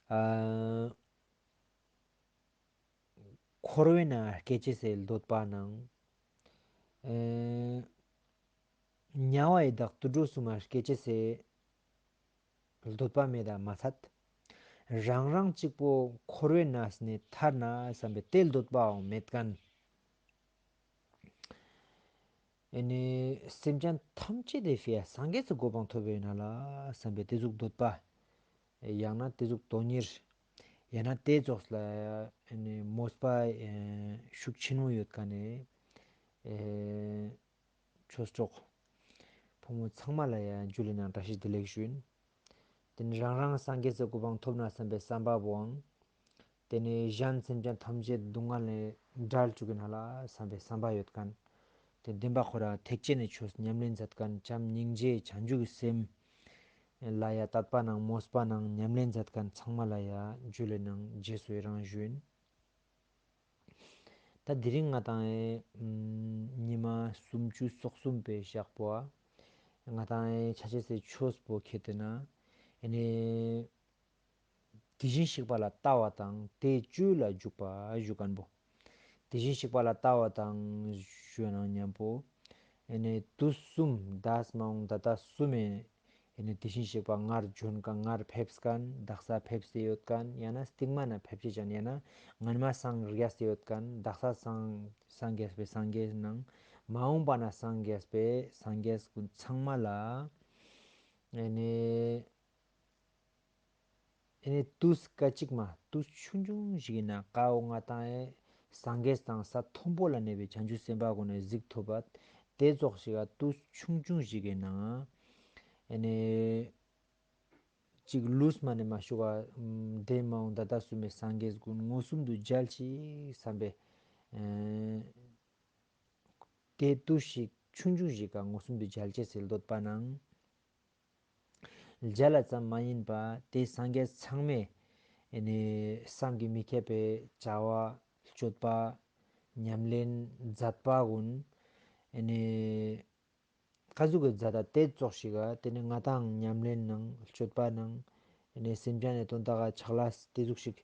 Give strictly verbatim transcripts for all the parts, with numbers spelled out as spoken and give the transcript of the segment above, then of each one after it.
ཨ་འཁོར་བའི་ནང་སྐྱེ་ཅེས་སི་འདོད་པ་ནང་། ཨེ་དམྱལ་བའི་བདག་དུད་འགྲོ་གསུམ་མ་སྐྱེ་ཅེས་སི་འདོད་པ་མེད་ད་མ་ཚད། རང་རང་གཅིག་པོ་འཁོར་བའི་ནང་ནེ་ཐར་ན་བསམ་པའི་དེ་འདོད་པའང་མེད་མཁན། ཨེ་ནེ་སེམས་ཅན་ཐམས་ཅད་དེ་ཕི་ཡ་སངས་རྒྱས་སི་གོ་འཕང་ཐོབ་པའི་ན་ལ་བསམ་པའི་དེ་ཟུག་འདོད་པ། ཡང་ན་དེ་ཟུག་དོན་གཉེར། ཡང་ན་དེ་ཙོགས་ལ་ཨེ་ནེ་མོས་པ་ཨེ་ཤུགས་ཆེན་མོ་ཡོད་མཁན་ནི་ཨེ་ཆོས་གྲོགས་ཕོ་མོ་ཚང་མ་ལ་ཡ་ཇུ་ལེ་ནང་བཀྲ་ཤིས་བདེ་ལེགས་ཞུ་ཡིན། དེ་ནེ་རང་རང་སངས་རྒྱས་སི་གོ་འཕང་ཐོབ་ན་བསམ་པའི་བསམ་པ་བོའང་། དེ་ནེ་གཞན་སེམས་ཅན་ཐམས་ཅད་སྡུག་བསྔལ་ནེ་བསྒྲལ་བཅུག་གི་ན་ལ་བསམ་པའི་བསམ་པ་ཡོད་མཁན། དེ་བདེན་པ་ཁོ་ར་ཐེག་ཆེན་ནི་ཆོས་ཉམས་ལེན་མཛད་མཁན་བྱམས་སྙིང་རྗེ་བྱང་ཆུབ་ཀྱི་སེམས་ལ་ཡ་དད་པ་ནང་མོས་པ་ནང་ཉམས་ལེན་མཛད་མཁན་ཚང་མ་ལ་ཡ་ཇུ་ལེ་ནང་རྗེས་སུ་ཡི་རང་ཞུ་ཡིན། ད་དེ་རིང་ང་དང་ཨེ་ཉི་མ་སུམ་ཅུ་སོ་གསུམ་པའི་ཞག་པོ་ཨ་ང་དང་ཨེ་ཆ་ཅེས་སི་ཆོས་པོ་ཁེ་ཏེ་ན་ཨེ་ནེ་དེ་བཞིན་གཤེགས་པ་ལ་ལྟ་བ་དང་དེའི་སྤྱོད་ལ་འཇུག་པ་ཞུ་མཁན་པོ། དེ་བཞིན་གཤེགས་པ་ལ་ལྟ་བ་དང་ཞུ་ནང་མཉམ་པོ། ཨེ་ནེ་དུས་གསུམ་འདས་མ་འོངས་ད་ལྟ་གསུམ་མེ་ཨེ་ནེ་དེ་བཞིན་གཤེགས་པ་སྔར་བྱོན་མཁན་སྔར་ཕེབས་མཁན་དག་ས་ཕེབས་ཏེ་ཡོད་མཁན་ཡང་ན་སྟིང་མ་ན་ཕེབས་ཅེས་ཅན་ཡང་ན་སྔན་མ་སངས་རྒྱས་ཏེ་ཡོད་མཁན་དག་ས་སངས་སངས་རྒྱས་པའི་སངས་རྒྱས་ནང་མ་འོངས་པ་ན་སངས་རྒྱས་པའི་སངས་རྒྱས་ཀུན་ཚང་མ་ལ་ཨེ་ནེ་ཨེ་ནེ་དུས་སྐད་ཅིག་མ་དུས་ཆུང་ཆུང་ཞིག་ཡིན་ན་ཀའོ་ང་དང་ཨེ་སངས་རྒྱས་དང་ས་མཐོན་པོ་ལ་གནས་པའི་བྱང་ཆུབ་སེམས་དཔའ་ཀུན་ནི་གཟིགས་ཐུབ་པ་དེ་ཙོགས་ཤིག་ག་དུས་ཆུང་ཆུང་ཞིག་གི་ནང་ཨེ་ནེ་ཅིག་ལུས་མ་ནེ་མ་ཤུག་ག་བདེ་མ་འོངས་ད་ལྟ་གསུམ་མེ་སངས་རྒྱས་ཀུན་མངོན་སུམ་དུ་མཇལ་ཅིག་བསམ་པའི་ཨེ་དེ་དུས་ཤིག་ཆུང་ཆུང་ཞིག་ག་མངོན་སུམ་དུ་མཇལ་ཅེས་སི་འདོད་པ་ནང་མཇལ་ལ་ཙམ་མ་ཡིན་པ་དེ་སངས་རྒྱས་ཚང་མས་ཨེ་ནེ་བསམ་གྱིས་མི་ཁྱབ་པའི་བྱ་བ་སྤྱོད་པ་ཉམས་ལེན་མཛད་པ་ཀུན་ཨེ་ནེ་ཀ་ཟུག་གི་མཛད་ད་དེ་ཙོགས་ཤིག་ག་དེ་ནེ་ང་དང་ཉམས་ལེན་ནང་སྤྱོད་པ་ནང་ཨེ་ནེ་སེམས་ཅན་ནི་དོན་དག་ག་ཕྱག་ལས་དེ་ཟུག་ཤིག་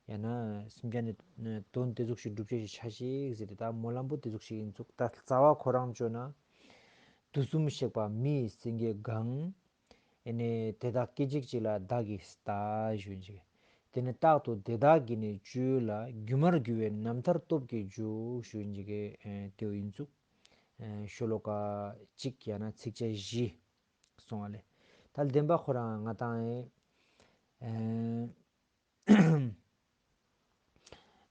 ཡང་ན་སེམས་ཅན་ནི་དོན་དེ་ཟུག་ཤིག་སྒྲུབ་ཅེས་ཤིག་ཆ་ཞིག་ཟེར་ཏེ་ད་སྨོན་ལམ་པོ་དེ་ཟུག་ཤིག་ཡིན་ཙུག་ད་རྩ་བ་ཁོ་རང་བཅོས་ན། དུས་གསུམ་གཤེགས་པ་མི་ཡི་སེང་གེ་གང་། ཨེ་ནེ་དེ་དག་སྐད་ཅིག་གཅིག་ལ་བདག་གིས་ལྟ་ཞུ་ཡིན་ཅིག་དེ་ནེ་རྟག་ཏུ་དེ་དག་གི་ནི་སྤྱོད་ལ་སྒྱུ་མར་རྒྱུ་བའི་རྣམ་ཐར་སྟོབས་ཀྱིས་འཇུག་ཞུ་ཡིན་ཅིག་གི་ཨེ་དེའོ་ཡིན་ཙུག་ཨེ་ཤོ་ལོ་ཀ་གཅིག་ཡང་ན་ཚིགས་བཅད་བཞི་སོང་བ་ལེ། ད་བདེན་པ་ཁོ་རང་ང་དང་ཨེ་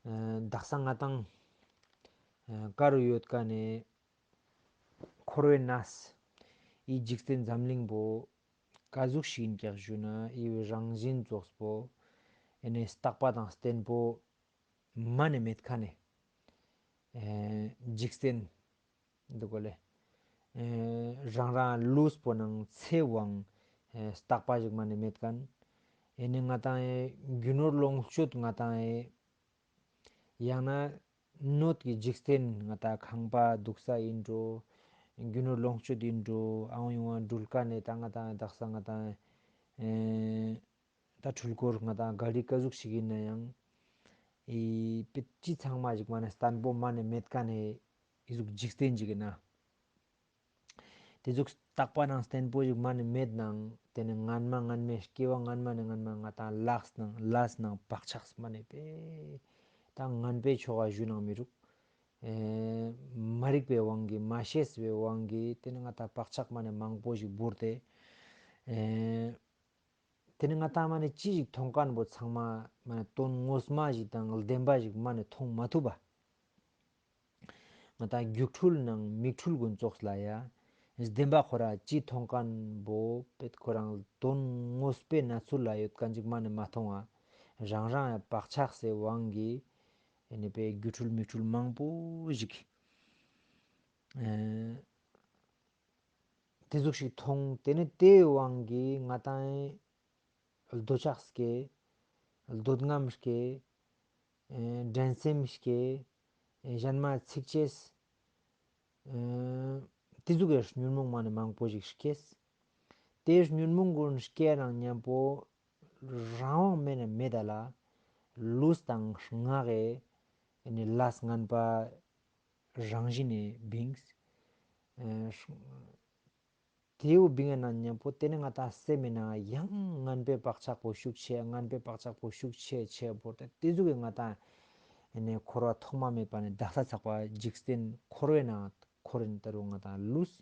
ཨེ་དག་ས་ང་དང་ཨེ་ཀ་རུ་ཡོད་ཀ་ནེ་འཁོར་བའི་ནང་ཨི་འཇིག་རྟེན་འཛམ་གླིང་པོ་ཀ་ཟུག་ཤིག་ཡིན་ཀྱག་ཞུ་ན་ཨི་བོའི་རང་བཞིན་ཙོགས་པོ་ཨེ་ནེ་རྟག་པ་དང་བརྟན་པོ་མ་ནེ་མེད་ཁན་ནི་ཨེ་འཇིག་རྟེན་འདུག་གོ་ལེ། ཨེ་རང་རང་ལུས་པོ་ནང་ཚེ་བོའང་ཨེ་རྟག་པ་ཞིག་མ་ནེ་མེད་ཁན། ཨེ་ནེ་ང་དང་ཨེ་རྒྱུ་ནོར་ལོངས་སྤྱོད་ང་དང་ཨེ་ཡང་ན་སྣོད་ཀྱི་འཇིག་རྟེན་ང་དང་ཁང་པ་འདུག་ས་ཡིན་འགྲོ། རྒྱུ་ནོར་ལོངས་སྤྱོད་ཡིན་འགྲོ། ཨང་ཡོང་བ་འགྲུལ་ཀ་ནེ་ད་ང་དང་དག་ས་ང་དང་ཨེ་ད་འཕྲུལ་འཁོར་ང་དང་ག་རི་ཀ་ཟུག་ཞིག་ཡིན་ན་ཡང་ཨི་པེ་ཅི་ཚང་མ་ཞིག་མ་ནེ་བརྟན་པོ་མ་ནེ་མེད་ཁན་ནི་ཨི་ཟུག་འཇིག་རྟེན་ཞིག་ཡིན་ན། དེ་ཟུག་རྟག་པ་ནང་བརྟན་པོ་ཞིག་མ་ནེ་མེད་ནང་དེ་ནེ་སྔན་མ་སྔན་མའི་སྐྱེ་བ་སྔན་མ་ནེ་སྔན་མ་ང་དང་ལས་ནང་ལས་ནང་བག་ཆགས་མ་ནེ་པེ་ད་ངན་པའི་ཆོ་ག་ཞུ་ནང་མི་རུག་ཨེ་མ་རིག་པའི་དབང་གིས་མ་ཤེས་པའི་དབང་གིས་དེ་ནེ་ང་དང་བག་ཆགས་མ་ནེ་མང་པོ་ཞིག་བོར་ཏེ་ཨེ་དེ་ནེ་ང་དང་མ་ནེ་ཅི་ཞིག་མཐོང་ཁན་པོ་ཚང་མ་མ་ནེ་དོན་ངོ་མ་ཞིག་དང་བདེན་པ་ཞིག་མ་ནེ་མཐོང་མ་ཐུབ་པ། ང་དང་སྒྱུ་འཕྲུལ་ནང་མིག་འཕྲུལ་ཀུན་ཙོགས་ལ་ཡ། བདེན་པ་ཁོ་རང་ཅི་མཐོང་ཁན་པོ་པེ་ཁོ་རང་དོན་ངོ་མའི་གནས་ཚུལ་ལ་ཡོད་ཁན་ཅིག་མ་ནེ་མ་མཐོང་བ། རང་རང་ཡ་བག་ཆགས་སི་དབང་གིས་ཨེ་ནེ་པེ་སྒྱུ་འཕྲུལ་མིག་འཕྲུལ་མང་པོ་ཞིག་ཨེ་དེ་ཟུག་ཞིག་མཐོང་། དེ་ནེ་དེའི་དབང་གིས་ང་དང་འདོད་ཆགས་སྐྱེ། འདོད་རྔམ་སྐྱེ། ཨེ་འགྲན་སེམས་སྐྱེ། ཨེ་གཞན་མ་ཚིག་ཅེས། ཨེ་དེ་ཟུག་གི་ཉོན་མོངས་མ་ནེ་མང་པོ་ཞིག་སྐྱེས། དེ་ཉོན་མོངས་ཀུན་སྐྱེ་ནང་མཉམ་པོ་ རང་དབང་མེད་ན་མེད་ད་ལ་ལུས་དང་ངག་གི་ཨེ་ནི་ལས་ངན་པ་རང་བཞིན་ནས་བིངས། ཨེ་དེའུ་བིང་ང་ན་མཉམ་པོ་དེ་ནི་ང་ཏང་སེམས་མེད་ན་ཡང་ངན་པའི་བག་ཆགས་པོ་ཤུགས་ཆེ་ངན་པའི་བག་ཆགས་པོ་ཤུགས་ཆེ་ཆེ་བོར་ཏེ་དེ་ཟུག་གི་ང་ཏང་ཨེ་ནི་འཁོར་བ་ཐོག་མ་མེད་པ་ནས་བདག་ས་ཚགས་པ་འཇིག་རྟེན་འཁོར་བའི་ནང་འཁོར་རིན་ཏེ་རུང་ང་ཏང་ལུས།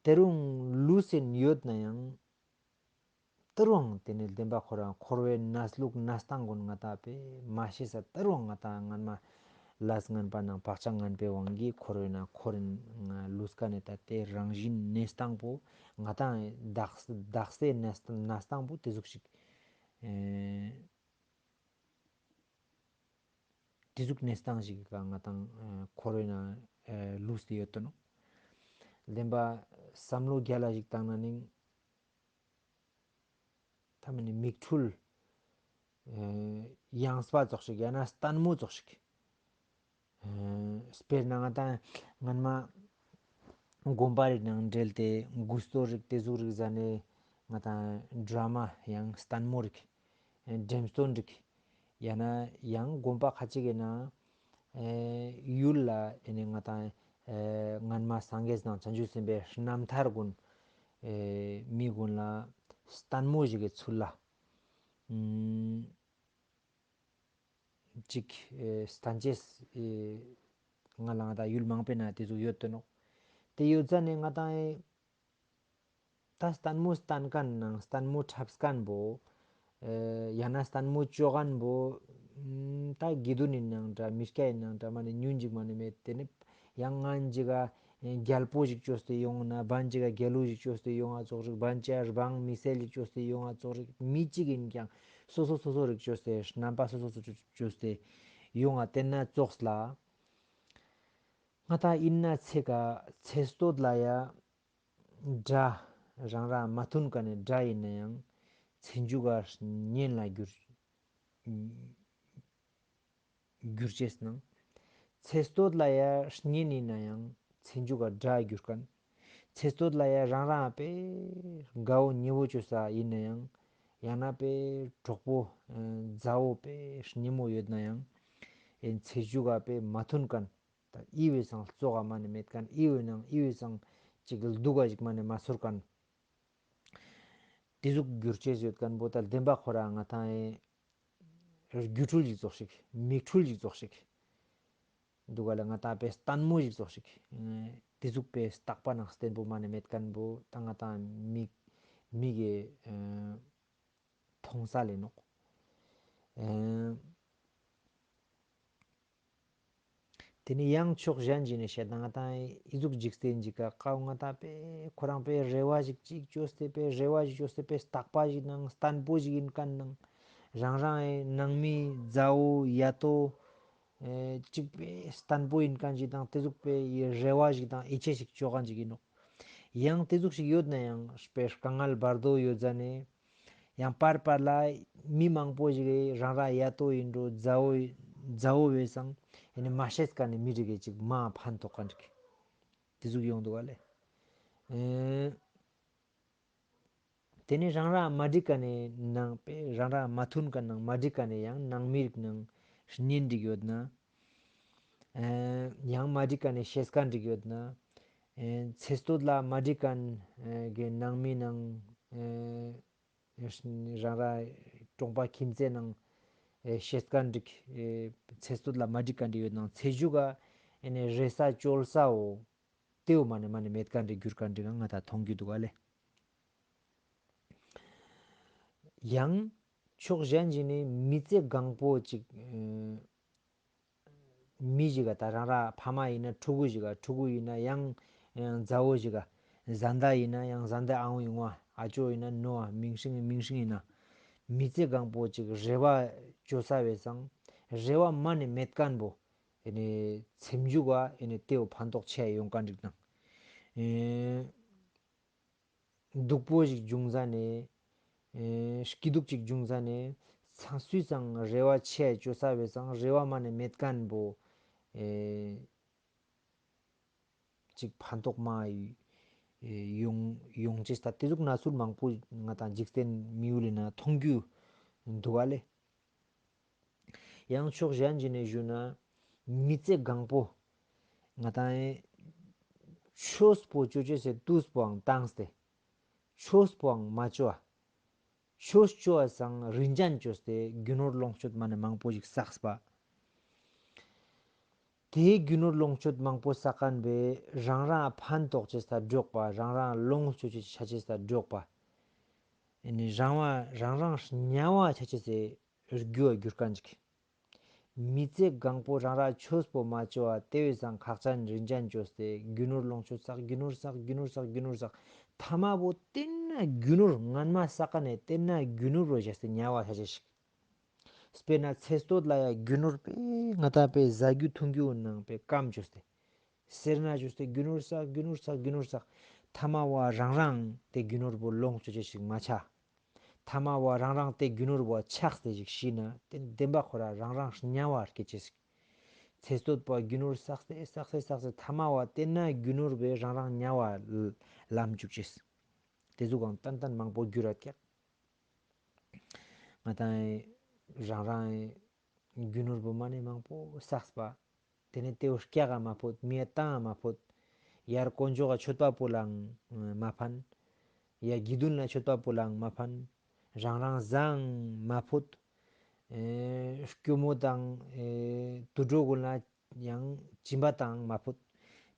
ཏེ་རུང་ལུས་སེ་ཡོད་ན་ཡང་ཏེ་རུང་དེ་ནི་བདེན་པ་ཁོ་རང་འཁོར་བའི་གནས་ལུགས་གནས་སྟངས་ཀུན་ང་ཏང་པེ་མ་ཤེས་ས་ཏེ་རུང་ང་ཏང་སྔན་མ་ལས་ངན་པ་ནང་བག་ཆགས་ངན་པའི་དབང་གིས་འཁོར་བའི་ནང་འཁོར་རིན་ང་ལུས་ཀ་ནས་ད་དེ་རང་བཞིན་གནས་སྟངས་པོ་ང་ཏང་བདག་བདག་སའི་གནས་གནས་སྟངས་པོ་དེ་ཟུག་ཞིག་ཨེ་དེ་ཟུག་གནས་སྟངས་ཤིག་ག་ང་ཏང་ཨེ་འཁོར་བའི་ནང་ཨེ་ལུས་ཏེ་ཡོད་དོ་ནོ། བདེན་པ་བསམ་བློ་རྒྱལ་ལ་ཞིག་བཏང་ན་ནིང་ཐ་མ་ནི་མིག་འཕྲུལ་ཨེ་ཡངས་པ་ཙོགས་ཤིག་ཡང་ན་ལྟད་མོ་ཙོགས་ཤིག་ཨེ་དཔེར་ན་ང་ཏང་སྔན་མ་དགོན་པ་རིག་ནང་འབྲེལ་ཏེ་འགུ་སྟོད་རིག་དེ་ཟུག་རིག་ཟ་ནེ་ང་ཏང་ཌྲ་མ་ཡང་ལྟད་མོ་རིག་འགྲེམས་སྟོན་རིག་ཡང་ན་ཡང་དགོན་པ་ཁ་ཅིག་གི་ནང་ཨེ་ཡུལ་ལ་ཨེ་ནི་ང་ཏང་ཨེ་སྔན་མ་སངས་རྒྱས་དང་བྱང་ཆུབ་སེམས་དཔའི་རྣམ་ཐར་ཀུན་ཨེ་མི་ཀུན་ལ་ལྟད་མོ་ཞིག་གི་ཚུལ་ལ་ཨུམ་ཅིག་ཨེ་སྟན་ཅེས་ཨེ་ང་ལ་ང་ཏང་ཡུལ་མང་པོའི་ནང་དེ་ཟུག་ཡོད་དོ་ནོ། དེ་ཡོད་ཙ་ནེ་ང་ཏང་ཨེ་ད་ལྟད་མོ་ལྟན་མཁན་ནང་ལྟད་མོ་འཁྲབ་མཁན་པོ་ཨེ་ཡང་ན་ལྟད་མོ་ཅོ་མཁན་པོ་ཨུམ་ད་དགེ་འདུན་ནི་ནང་འདྲ་མི་སྐྱ་ཡི་ནང་འདྲ་མ་ནེ་ཉུང་ཅིག་མ་ནེ་མེད། དེ་ནི་ཡང་ང་ཅིག་ག་རྒྱལ་པོ་ཞིག་ཅོས་ཏེ་ཡོང་ན་བན་ཅིག་ག་རྒྱལ་ལོ་ཞིག་ཅོས་ཏེ་ཡོང་ང་ཙོགས་རིག་བན་ཅིག་ག་རང་མི་སེར་ཞིག་ཅོས་ཏེ་ཡོང་ང་ཙོགས་རིག་མི་ཅིག་ཡིན་ཀྱང་སོ་སོ་སོ་སོ་རིག་ཅོས་ཏེ་རྣམ་པ་སོ་སོ་སོ་ཅོས་ཏེ་ཡོང་ང་དེ་ན་ཙོགས་ལ་ང་ཏང་ཡིན་ན་ཚེ་ག་ཚེ་སྟོད་ལ་ཡ་དགྲ་རང་རང་མ་མཐུན་ཀ་ནེ་དགྲ་ཡིན་ན་ཡང་ཚེ་མཇུག་ག་གཉེན་ལ་འགྱུར་འགྱུར་ཅེས་ནང་། ཚེ་སྟོད་ལ་ཡ་གཉེན་ཡིན་ན་ཡང་ཚེ་མཇུག་ག་དགྲ་འགྱུར་མཁན། ཚེ་སྟོད་ལ་ཡ་རང་རང་པེ་དགའ་བོ་ཉེ་བོ་ཅོ་ས་ཡིན་ན་ཡང་ཡང་ན་པེ་གྲོགས་པོ་ཨེ་མཛའ་བོ་པེ་ཉེ་མོ་ཡོད་ན་ཡང་ཨེ་ཚེ་མཇུག་ག་པེ་མ་མཐུན་མཁན། ད་ཨི་བོའི་སང་ཙོགས་ག་མ་ནེ་མེད་མཁན། ཨི་བོའི་ནང་ཨི་བོའི་སང་ཅིག་སྡུག་ག་ཞིག་མ་ནེ་མ་ཚོར་མཁན། དེ་ཟུག་འགྱུར་ཅེས་ཡོད་མཁན་པོ་ད་བདེན་པ་ཁོ་རང་ང་ཏང་ཨེ་སྒྱུ་འཕྲུལ་ཞིག་ཙོགས་ཤིག་མིག་འཕྲུལ་ཞིག་ཙོགས་ཤིག་འདུག་ག་ལ་ང་ཏང་པེ་ལྟད་མོ་ཞིག་ཙོགས་ཤིག་ཨེ་དེ་ཟུག་པེ་རྟག་པ་ནང་བརྟན་པོ་མ་ནེ་མེད་མཁན་པོ་ད་ང་ཏང་མིག་མིག་གི་ཨེ་མཐོང་ས་ལེ་ནོག་ཨེ་དེ་ནི་ཡང་ཕྱོགས་གཞན་ཞིག་ནེ་བཤད་ན་ང་ཏང་ཨི་ཟུག་འཇིག་རྟེན་ཞིག་ག་ཀའོ་ང་ཏང་པེ་ཁོ་རང་པེ་རེ་བ་ཞིག་ཅིག་ཅོས་ཏེ་པེ་རེ་བ་ཞིག་ཅོས་ཏེ་པེ་རྟག་པ་ཞིག་ནང་བརྟན་པོ་ཞིག་ཡིན་མཁན་ནང་རང་རང་ཨེ་ནང་མི་མཛའ་བོ་ཡ་ཏོ་ཨེ་ཅིག་པེ་བརྟན་པོ་ཡིན་མཁན་ཞིག་དང་དེ་ཟུག་པེ་ཡི་རེ་བ་ཞིག་དང་ཡིད་ཆེས་ཞིག་ཅོ་མཁན་ཞིག་ཡིན་ནོག་ཡང་དེ་ཟུག་ཞིག་ཡོད་ན་ཡང་པེ་དཀའ་ངལ་བར་དོ་ཡོད་ཟ་ནེ། ཡང་པར་པར་ལ་མི་མང་པོ་ཞིག་གི་རང་རང་ཡ་ཏོ་ཡིན་འགྲོ་མཛའ་བོ་མཛའ་བོ་བས་སང་ཨེ་ནི་མ་ཤེས་མཁན་ནི་མི་རིགས་ཀྱི་ཅིག་མ་ཕན་ཐོགས་མཁན་རིགས་དེ་ཟུག་ཡོང་འདུག་ག་ལེ། ཨེ་དེ་ནི་རང་རང་མ་འགྲིག་མཁན་ནི་ནང་པེ་རང་རང་མ་མཐུན་མཁན་ནང་མ་འགྲིག་མཁན་ནི་ཡང་ནང་མི་རིགས་ནང་གཉེན་རིགས་ཡོད་ན། ཨེ་ཡང་མ་འགྲིག་མཁན་ནི་ཤེས་མཁན་རིགས་ཡོད་ན། ཨེ་ཚེ་སྟོད་ལ་མ་འགྲིག་མཁན་ཨེ་གི་ནང་མི་ནང་ཨེ་རང་ར་གྲོང་པ་ཁྱིམ་མཚེས་ནང་ཨེ་ཤེས་མཁན་འགྲིག་ཨེ་ཚེ་སྟོད་ལ་མ་འགྲིག་མཁན་འགྲིག་ཡོད་ནང་ཚེ་མཇུག་ག་ཨེ་ནི་རེ་ས་བཅོལ་ས་བོ་དེ་བོ་མ་ནེ་མ་ནེ་མེད་མཁན་འགྲིག་འགྱུར་མཁན་འགྲིག་ང་ཏང་མཐོང་རྒྱུ་འདུག་ག་ལེ། ཡང་ཕྱོགས་གཞན་ཞིག་ནེ་མི་ཚེ་གང་པོ་ཅིག་ཨེ་མི་ཞིག་ག་ད་རང་ར་ཕ་མ་ཡིན་ན་ཕྲུ་གུ་ཞིག་ག་ཕྲུ་གུ་ཡིན་ན་ཡང་ཡང་མཛའ་བོ་ཞིག་ག་བཟའ་ཟླ་ཡིན་ན་ཡང་བཟའ་ཟླ་ཨ་བོ་ཡིན་ནོ་ཨ་ཅོ་ཡིན་ན་ནོ་ཨ་མིང་སྲིང་མིང་སྲིང་ཡིན་ན་མི་ཚེ་གང་པོ་ཅིག་རེ་བ་བཅོལ་ས་བས་སང་རེ་བ་མ་ནེ་མེད་མཁན་པོ་ཨེ་ནི་ཚེ་མཇུག་ག་ཨེ་ནི་དེ་བོ་ཕན་ཐོགས་ཆེ་ཡོང་མཁན་རིགས་དང་ཨེ་སྡུག་པོ་ཞིག་བྱུང་ཟ་ནེ་ཨེ་སྐྱིད་སྡུག་ཅིག་བྱུང་ཟ་ནེ་ཚང་སུས་ཀྱང་རེ་བ་ཆེ་བཅོལ་ས་བས་སང་རེ་བ་མ་ནེ་མེད་མཁན་པོ་ཨེ་ཅིག་ཕན་ཐོགས་མ་ཡི་ ཡོང་ཡོང་ཅེས་ད་ཏེ་ཟུག་ན་ཚུལ་མང་པོ་ང་དང་འཇིག་རྟེན་མི་ཡུལ་ལི་ནང་མཐོང་རྒྱུ་འདུག་ག་ལེ། ཡང་ཕྱོགས་གཞན་ཞིག་ནེ་ཞུས་ན་མི་ཚེ་གང་པོ་ང་དང་ཆོས་པོ་ཅོ་ཅེས་སི་དུས་པོའང་བཏང་སྟེ་ཆོས་པོའང་མ་ཅོ་བ། ཆོས་ཅོ་བ་སང་རིན་ཅན་ཅོས་ཏེ་རྒྱུ་ནོར་ལོངས་སྤྱོད་མ་ནེ་མང་པོ་ཞིག་བསགས་པ། ཏེ་རྒྱུ་ནོར་ལོངས་སྤྱོད་མང་པོ་བསགས་ཁན་བོའེ་རང་རང་ཕན་ཐོགས་ཅེས་ལ་འགྲོགས་པ། རང་རང་ལོངས་སྤྱོད་ཅེས་ཆ་ཅེས་ལ་འགྲོགས་པ། ཨེ་ནི་རང་བ་རང་རང་དམྱལ་བ་ཆ་ཅེས་སི་རྒྱུ་བ་གྱུར་ཁན་ཅིག་མི་ཚེ་གང་པོ་རང་རང་ཆོས་པོ་མ་ཅོ་བ་ཏེ་བོའེ་སང་ཁག་ཅན་རིན་ཅན་ཅོས་ཏེ་རྒྱུ་ནོར་ལོངས་སྤྱོད་བསགས། རྒྱུ་ནོར་བསགས། རྒྱུ་ནོར་བསགས། རྒྱུ་ནོར་བསགས། ཐ་མ་བོ་ཏེ་ན་རྒྱུ་ནོར་སྔན་མ་བསགས་ཁན་ནི་ཏེ་ན་རྒྱུ་ནོར་བོ་བཞག་སྟེ་དམྱལ་བ་ཆ་ཅེས་ཤིག་དཔེར་ན་ཚེ་སྟོད་ལ་ཡ་རྒྱུ་ནོར་པེ་ང་དང་པེ་ཟ་རྒྱུ་འཐུང་རྒྱུ་ནང་པེ་སྐམ་ཅོས་ཏེ། སེར་སྣ་ཅོས་ཏེ་རྒྱུ་ནོར་བསགས། རྒྱུ་ནོར་བསགས། རྒྱུ་ནོར་བསགས། ཐ་མ་བོ་རང་རང་ཏེ་རྒྱུ་ནོར་བོ་ལོངས་སྤྱོད་ཅེས་ཤིག་མ་ཆ། ཐ་མ་བོ་རང་རང་ཏེ་རྒྱུ་ནོར་བོ་ཆགས་ཏེ་ཞིག་ཤི་ན་ཏེ་བདེན་པ་ཁོ་རང་རང་རང་དམྱལ་བ་སྐྱེ་ཅེས་ཤིག་ཚེ་སྟོད་པོ་རྒྱུ་ནོར་བསགས་ཏེ་བསགས་ཏེ་བསགས་ཏེ་ཐ་མ་བོ་ཏེ་ན་རྒྱུ་ནོར་བོའེ་རང་རང་དམྱལ་བ་ལམ་ཅུག་ཅེས། ཏེ་ཟུག་གང་ཏན་ཏན་མང་པོ་གྱུར་ར་ཀྱག་ང་དང་རང་རང་རྒྱུ་ནོར་བོ་མ་ནེ་མང་པོ་བསགས་པ། ཏེ་ནེ་ཏེ་བོ་སྐྱག་ག་མ་ཕོད། མི་ཡ་ཏང་ང་མ་ཕོད། ཡར་དཀོན་མཆོག་ག་མཆོད་པ་ཕུལ་ལའང་མ་ཕན། ཡ་དགེ་འདུན་ལ་མཆོད་པ་ཕུལ་ལའང་མ་ཕན། རང་རང་ཟའང་མ་ཕོད། ཨེ་སྐྱོ་མོ་དང་ཨེ་དུད་འགྲོ་གུན་ལ་ཡང་སྦྱིན་པ་ཏང་མ་ཕོད།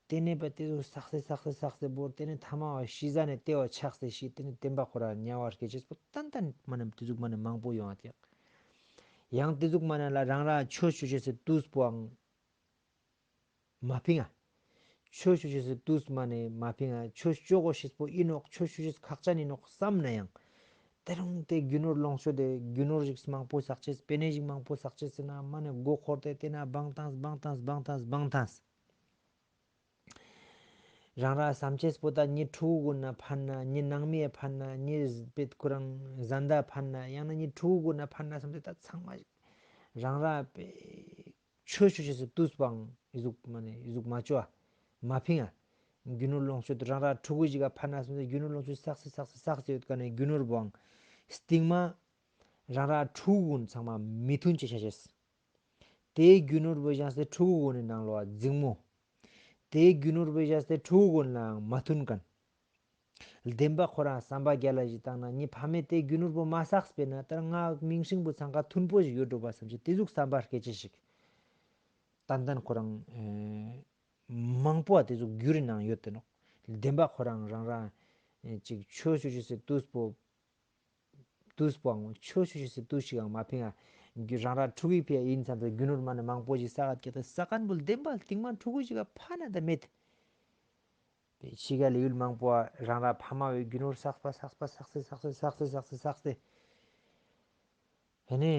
ཏེ་ནེ་པ་ཏེ་ཟུག་བསགས་ཏེ་བསགས་ཏེ་བསགས་ཏེ་བོར་ཏེ་ནེ་ཐ་མ་བ་ཤི་ཟ་ནེ་ཏེ་བ་ཆགས་ཏེ་ཤི། ཏེ་ནེ་བདེན་པ་ཁོ་རང་དམྱལ་བ་སྐྱེ་ཅེས་པོ་ཏན་ཏན་མ་ནེ་ཏེ་ཟུག་མ་ནེ་མང་པོ་ཡོང་ང་ཏེ། ཡང་ཏེ་ཟུག་མ་ནེ་ལ་རང་རང་ཆོས་ཅོ་ཅེས་སི་དུས་པོའང་མ་ཕིང་ང་། ཆོས་ཅོ་ཅེས་སི་དུས་མ་ནེ་མ་ཕིང་ང་། ཆོས་ཅོ་གོ་ཤེས་པོ་ཨིན་ནོག་ཆོས་ཅོ་ཅེས་ཁག་ཅན་ཨིན་ནོག་སམ་ན་ཡང་། ཏེ་རུང་ཏེ་རྒྱུ་ནོར་ལོངས་སྤྱོད་དེ་རྒྱུ་ནོར་ཞིག་མང་པོ་བསགས་ཅེས་པེ་ནེ་ཞིག་མང་པོ་བསགས་ཅེས་ཟེར་ན་མ་ནེ་མགོ་འཁོར་ཏེ་ཏེ་ན་བང་ཏངས་བང་ཏངས་བང་ཏངས་བང་ཏངས། རང་རང་སམ་ཅེས་པོ་ད་ངའེ་ཕྲུ་གུ་གུན་ན་ཕན་ན་ངའེ་ནང་མི་ཡ་ཕན་ན་ངའེ་པེ་ཁོ་རང་བཟའ་ཟླ་ཕན་ན་ཡང་ན་ངའེ་ཕྲུ་གུ་གུན་ན་ཕན་ན་སམ་སྟེ་ད་ཚང་མ་རང་རང་པེ་ཆོས་ཅོ་ཅེས་སི་དུས་པོའང་ཨི་ཟུག་མ་ནེ་ཨི་ཟུག་མ་ཅོ་བ་མ་ཕིང་ང་། རྒྱུ་ནོར་ལོངས་སྤྱོད་རང་རང་ཕྲུ་གུ་ཞིག་ག་ཕན་ན་སམ་སྟེ་རྒྱུ་ནོར་ལོངས་སྤྱོད་བསགས་སེ་བསགས་སེ་བསགས་སེ་ཡོད་ཁན་ནི་རྒྱུ་ནོར་བོའང་སྟིང་མ་རང་རང་ཕྲུ་གུ་གུན་ཚང་མ་མི་མཐུན་ཅེས་ཆ་ཅེས། ཏེའི་རྒྱུ་ནོར་བོ་བཞག་སྟེ་ཕྲུ་གུ་གུན་ནི་ནང་ལོ་འཛིང་མོ། ཏེའི་རྒྱུ་ནོར་བོ་བཞག་སྟེ་ཕྲུ་གུ་གུན་ལའང་མ་མཐུན་ཁན། བདེན་པ་ཁོ་རང་སམ་པ་གྱལ་ལ་ཞིག་ཏང་ན་ངའེ་ཕ་མའེ་ཏེ་རྒྱུ་ནོར་བོ་མ་བསགས་པེ་ན་ད་ང་མིང་སྲིང་བོ་ཚང་ཀ་མཐུན་པོ་ཞིག་ཡོད་འགྲོ་བ་སམ་ཅེས་ཏེ་ཟུག་སམ་པ་སྐྱེ་ཅེས་ཤིག་ཏན་ཏན་ཁོ་རང་ཨེ་མང་པོ་ཏེ་ཟུག་རྒྱུ་རི་ནང་ཡོད་དེ་ནོག་བདེན་པ་ཁོ་རང་རང་རང་ཨེ་ཅིག་ཆོས་ཅོ་ཅེས་སི་དུས་པོ་དུས་པོའང་ཆོས་ཅོ་ཅེས་སི་དུས་ཤིག་ཡང་མ་ཕིང་ང་། རང་རང་ཕྲུ་གུའི་ཕིའ་ཨིན་སམ་སྟེ་རྒྱུ་ནོར་མ་ནེ་མང་པོ་ཞིག་བསགས་ཀྱག་ཏེ་བསགས་ཁན་བོ་བདེན་པ་སྟིང་མ་ཕྲུ་གུ་ཞིག་ག་ཕན་ན་ད་མེད། ཕྱི་རྒྱལ་ལི་ཡུལ་མང་པོ་རང་རང་ཕ་མ་བོའི་རྒྱུ་ནོར་བསགས་པ་བསགས་པ་བསགས་སེ་བསགས་སེ་བསགས་སེ་བསགས་སེ་ཧེ་ནེ་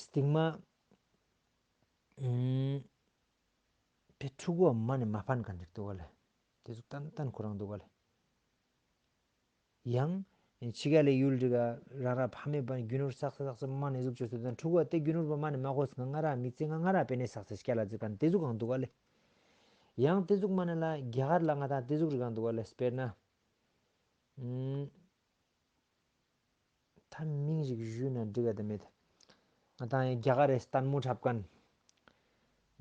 སྟིང་མ་ཨུམ་ཕྲུ་གུའ་མ་ནེ་མ་ཕན་ཁན་ཅིག་འདུག་ག་ལེ། ཏེ་ཟུག་ཏན་ཏན་ཁོ་རང་འདུག་ག་ལེ། ཡང་ཕྱི་རྒྱལ་ལི་ཡུལ་ཞིག་ག་རང་རང་ཕ་མའི་བར་རྒྱུ་ནོར་བསགས་སེ་བསགས་སེ་མ་ནེ་ཟུག་ཅོས་ཏེ་ད་ཕྲུ་གུའ་ཏེ་རྒྱུ་ནོར་བོ་མ་ནེ་མ་གོས་ང་ང་རང་མི་ཚེ་ང་ང་རང་པེ་ནེ་བསགས་སེ་སྐྱལ་ལ་ཟེར་ཁན་ཏེ་ཟུག་གང་འདུག་ག་ལེ། ཡང་ཏེ་ཟུག་མ་ནེ་ལ་རྒྱ་གར་ལ་ང་དང་ཏེ་ཟུག་རིགས་གང་འདུག་ག་ལེ། དཔེར་ན་ཨུམ་ད་མིང་ཞིག་ཞུས་ན་འགྲིག་ག་ད་མེད། ང་དང་ཡང་རྒྱ་གར་རི་ལྟད་མོ་འཁྲབ་ཁན་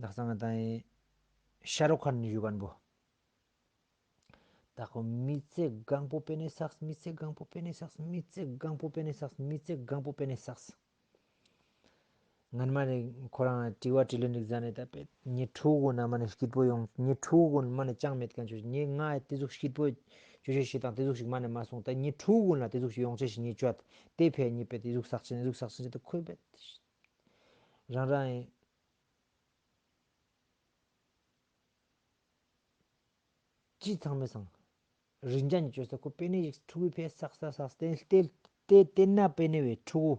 དག་ས་ང་དང་ཡང་ཤ་རུག་ཁཱན་ཞུ་ཁན་བོ། ད་ཁོ་མི་ཚེ་གང་པོ་པེ་ནེ་བསགས། མི་ཚེ་གང་པོ་པེ་ནེ་བསགས། མི་ཚེ་གང་པོ་པེ་ནེ་བསགས། མི་ཚེ་གང་པོ་པེ་ནེ་བསགས། སྔན་མ་ནེ་ཁོ་རང་དྲི་བ་དྲིས་ལན་རིགས་ཟ་ནེ་ད་པེ་ངའེ་ཕྲུ་གུ་གུན་ན་མ་ནེ་སྐྱིད་པོ་ཡོང་། ངའེ་ཕྲུ་གུ་གུན་མ་ནེ་ཅང་མེད་ཁན་ཅོས། ངའེ་ང་ཏེ་ཟུག་སྐྱིད་པོ་ཅོ་ཅེས་ཤིག་དང་ཏེ་ཟུག་ཞིག་མ་ནེ་མ་སོང་། ད་ངའེ་ཕྲུ་གུ་གུན་ལ་ཏེ་ཟུག་ཞིག་ཡོང་ཅེས་ཤིག་ངའེ་ཅོ། ཏེ་ཕིའ་ངའེ་པེ་ཏེ་ཟུག་བསགས་ཅེས་ནེ་ཟུག་བསགས་ཅེས་ནེ་ད་ཁོའི་པེ་རང་རང་ཅི་ཚང་མའི་སང་རིན་ཅན་ཅོས་ཏེ་ཁོ་པེ་ནེ་ཞིག་ཕྲུ་གུའི་ཕིའ་བསགས་བསགས་བསགས་ཏེ་ཏེ་ཏེ་ན་པེ་ནེ་བོའེ་ཕྲུ་གུ་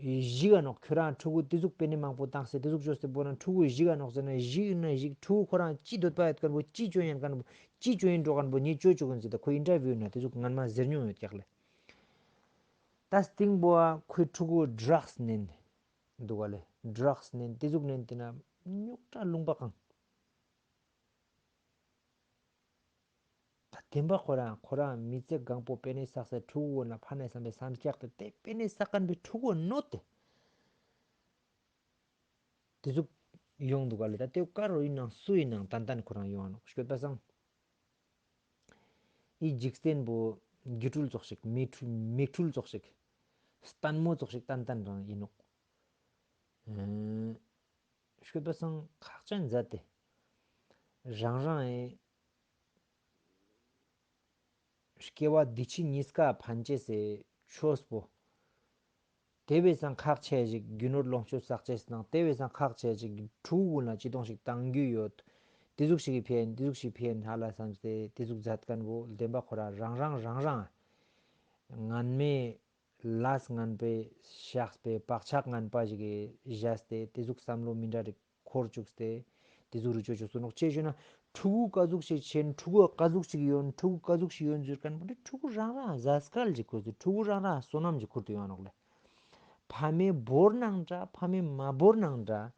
ཨེ་ཞིག་ག་ནོག་ཁྱོ་རང་ཕྲུ་གུ་ཏེ་ཟུག་པེ་ནེ་མང་པོ་ཏངས་ཏེ་ཏེ་ཟུག་ཅོས་ཏེ་བོ་ན་ཕྲུ་གུ་ཞིག་ག་ནོག་ཟེར་ན་ཞིག་ན་ཞིག་ཕྲུ་གུ་ཁོ་རང་ཅི་དོད་པ་ཡོད་ཁན་བོ་ཅི་ཅོ་ཉན་ཁན་བོ་ཅི་ཅོ་ཉན་འགྲོ་ཁན་བོ་ངའེ་ཅོ་ཅོ་ཁན་ཟེར་ཏེ་ཁོ་ཨིན་ཊར་བིའུ་ན་ཏེ་ཟུག་སྔན་མ་ཟེར་མྱོང་ཡོད་ཀྱག་ལེ། ད་སྟིང་པོའ་ཁོའི་ཕྲུ་གུ་ཌྲགས་ནེན་འདུག་ག་ལེ། ཌྲགས་ནེན་ཏེ་ཟུག་ནེན་ཏེ་ན་རྙོག་དྲ་ལུང་པ་གང་། བདེན་པ་ཁོ་རང་ཁོ་རང་མི་ཚེ་གང་པོ་པེ་ནེ་བསགས་སེ་ཕྲུ་གུ་གུན་ལ་ཕན་ན་བསམ་པའི་སེམས་སྐྱག་སྟེ་དེ་པེ་ནེ་བསགས་མཁན་པའི་ཕྲུ་གུ་གུན་ནོད་དེ། དེ་ཟུག་ཡོང་འདུག་ག་ལེ། ད་དེ་ཀ་རུ་ཡིན་ནང་སུ་ཡིན་ནང་ཏན་ཏན་ཁོ་རང་ཡོང་ང་ནོག་ཤོད་པ་སང་། འི་འཇིག་རྟེན་པོ་སྒྱུ་འཕྲུལ་ཙོགས་ཤིག་མིག་འཕྲུལ་མིག་འཕྲུལ་ཙོགས་ཤིག་ལྟད་མོ་ཙོགས་ཤིག་ཏན་ཏན་རང་ཡིན་ནོག་ཨེ། ཤོད་པ་སང་ཁག་ཅན་མཛད་དེ། རང་རང་ཨེ། སྐྱེ་བ་འདི་ཕྱི་གཉིས་ཀ་ཕན་ཅེས་སི་ཆོས་པོ། དེ་བས་སང་ཁག་ཆེ་ཞིག་རྒྱུ་ནོར་ལོངས་སྤྱོད་བསགས་ཅེས་ནང་དེ་བས་སང་ཁག་ཆེ་ཞིག་ཕྲུ་གུ་ལ་ཅི་དོང་ཞིག་བཏང་རྒྱུ་ཡོད། དེ་ཟུག་ཞིག་གི་ཕན་དེ་ཟུག་ཞིག་ཕན་ཧ་ལ་སང་སྟེ་དེ་ཟུག་མཛད་མཁན་པོ་བདེན་པ་ཁོ་རང་རང་རང་རང་རང་ངན་མེད་ལས་ངན་པའི་བཤགས་པའི་བག་ཆགས་ངན་པ་ཞིག་གི་བཞག་སྟེ་དེ་ཟུག་བསམ་བློ་མི་འདྲ་རིགས་འཁོར་བཅུག་སྟེ་དེ་ཟུག་རུ་བཅོ་བཅུག་སོ་ནོག་ཅེས་ཞུས་ན། ཕྲུ་གུ་ཀ་ཟུག་ཞིག་ཆེན་ཕྲུ་གུ་ཀ་ཟུག་ཞིག་ཡོད་ཕྲུ་གུ་ཀ་ཟུག་ཞིག་ཡོད་ཟེར་མཁན་པོ་དེ་ཕྲུ་གུ་རང་རང་ཟས་སྐལ་ཞིག་ཁུར་ཏེ་ཕྲུ་གུ་རང་རང་བསོད་ནམས་ཞིག་ཁུར་ཏེ་ཡོང་ནོག་ལེ། ཕ་མས་བོར་ནང་འདྲ་ཕ་མས་མ་བོར་ནང་འདྲ་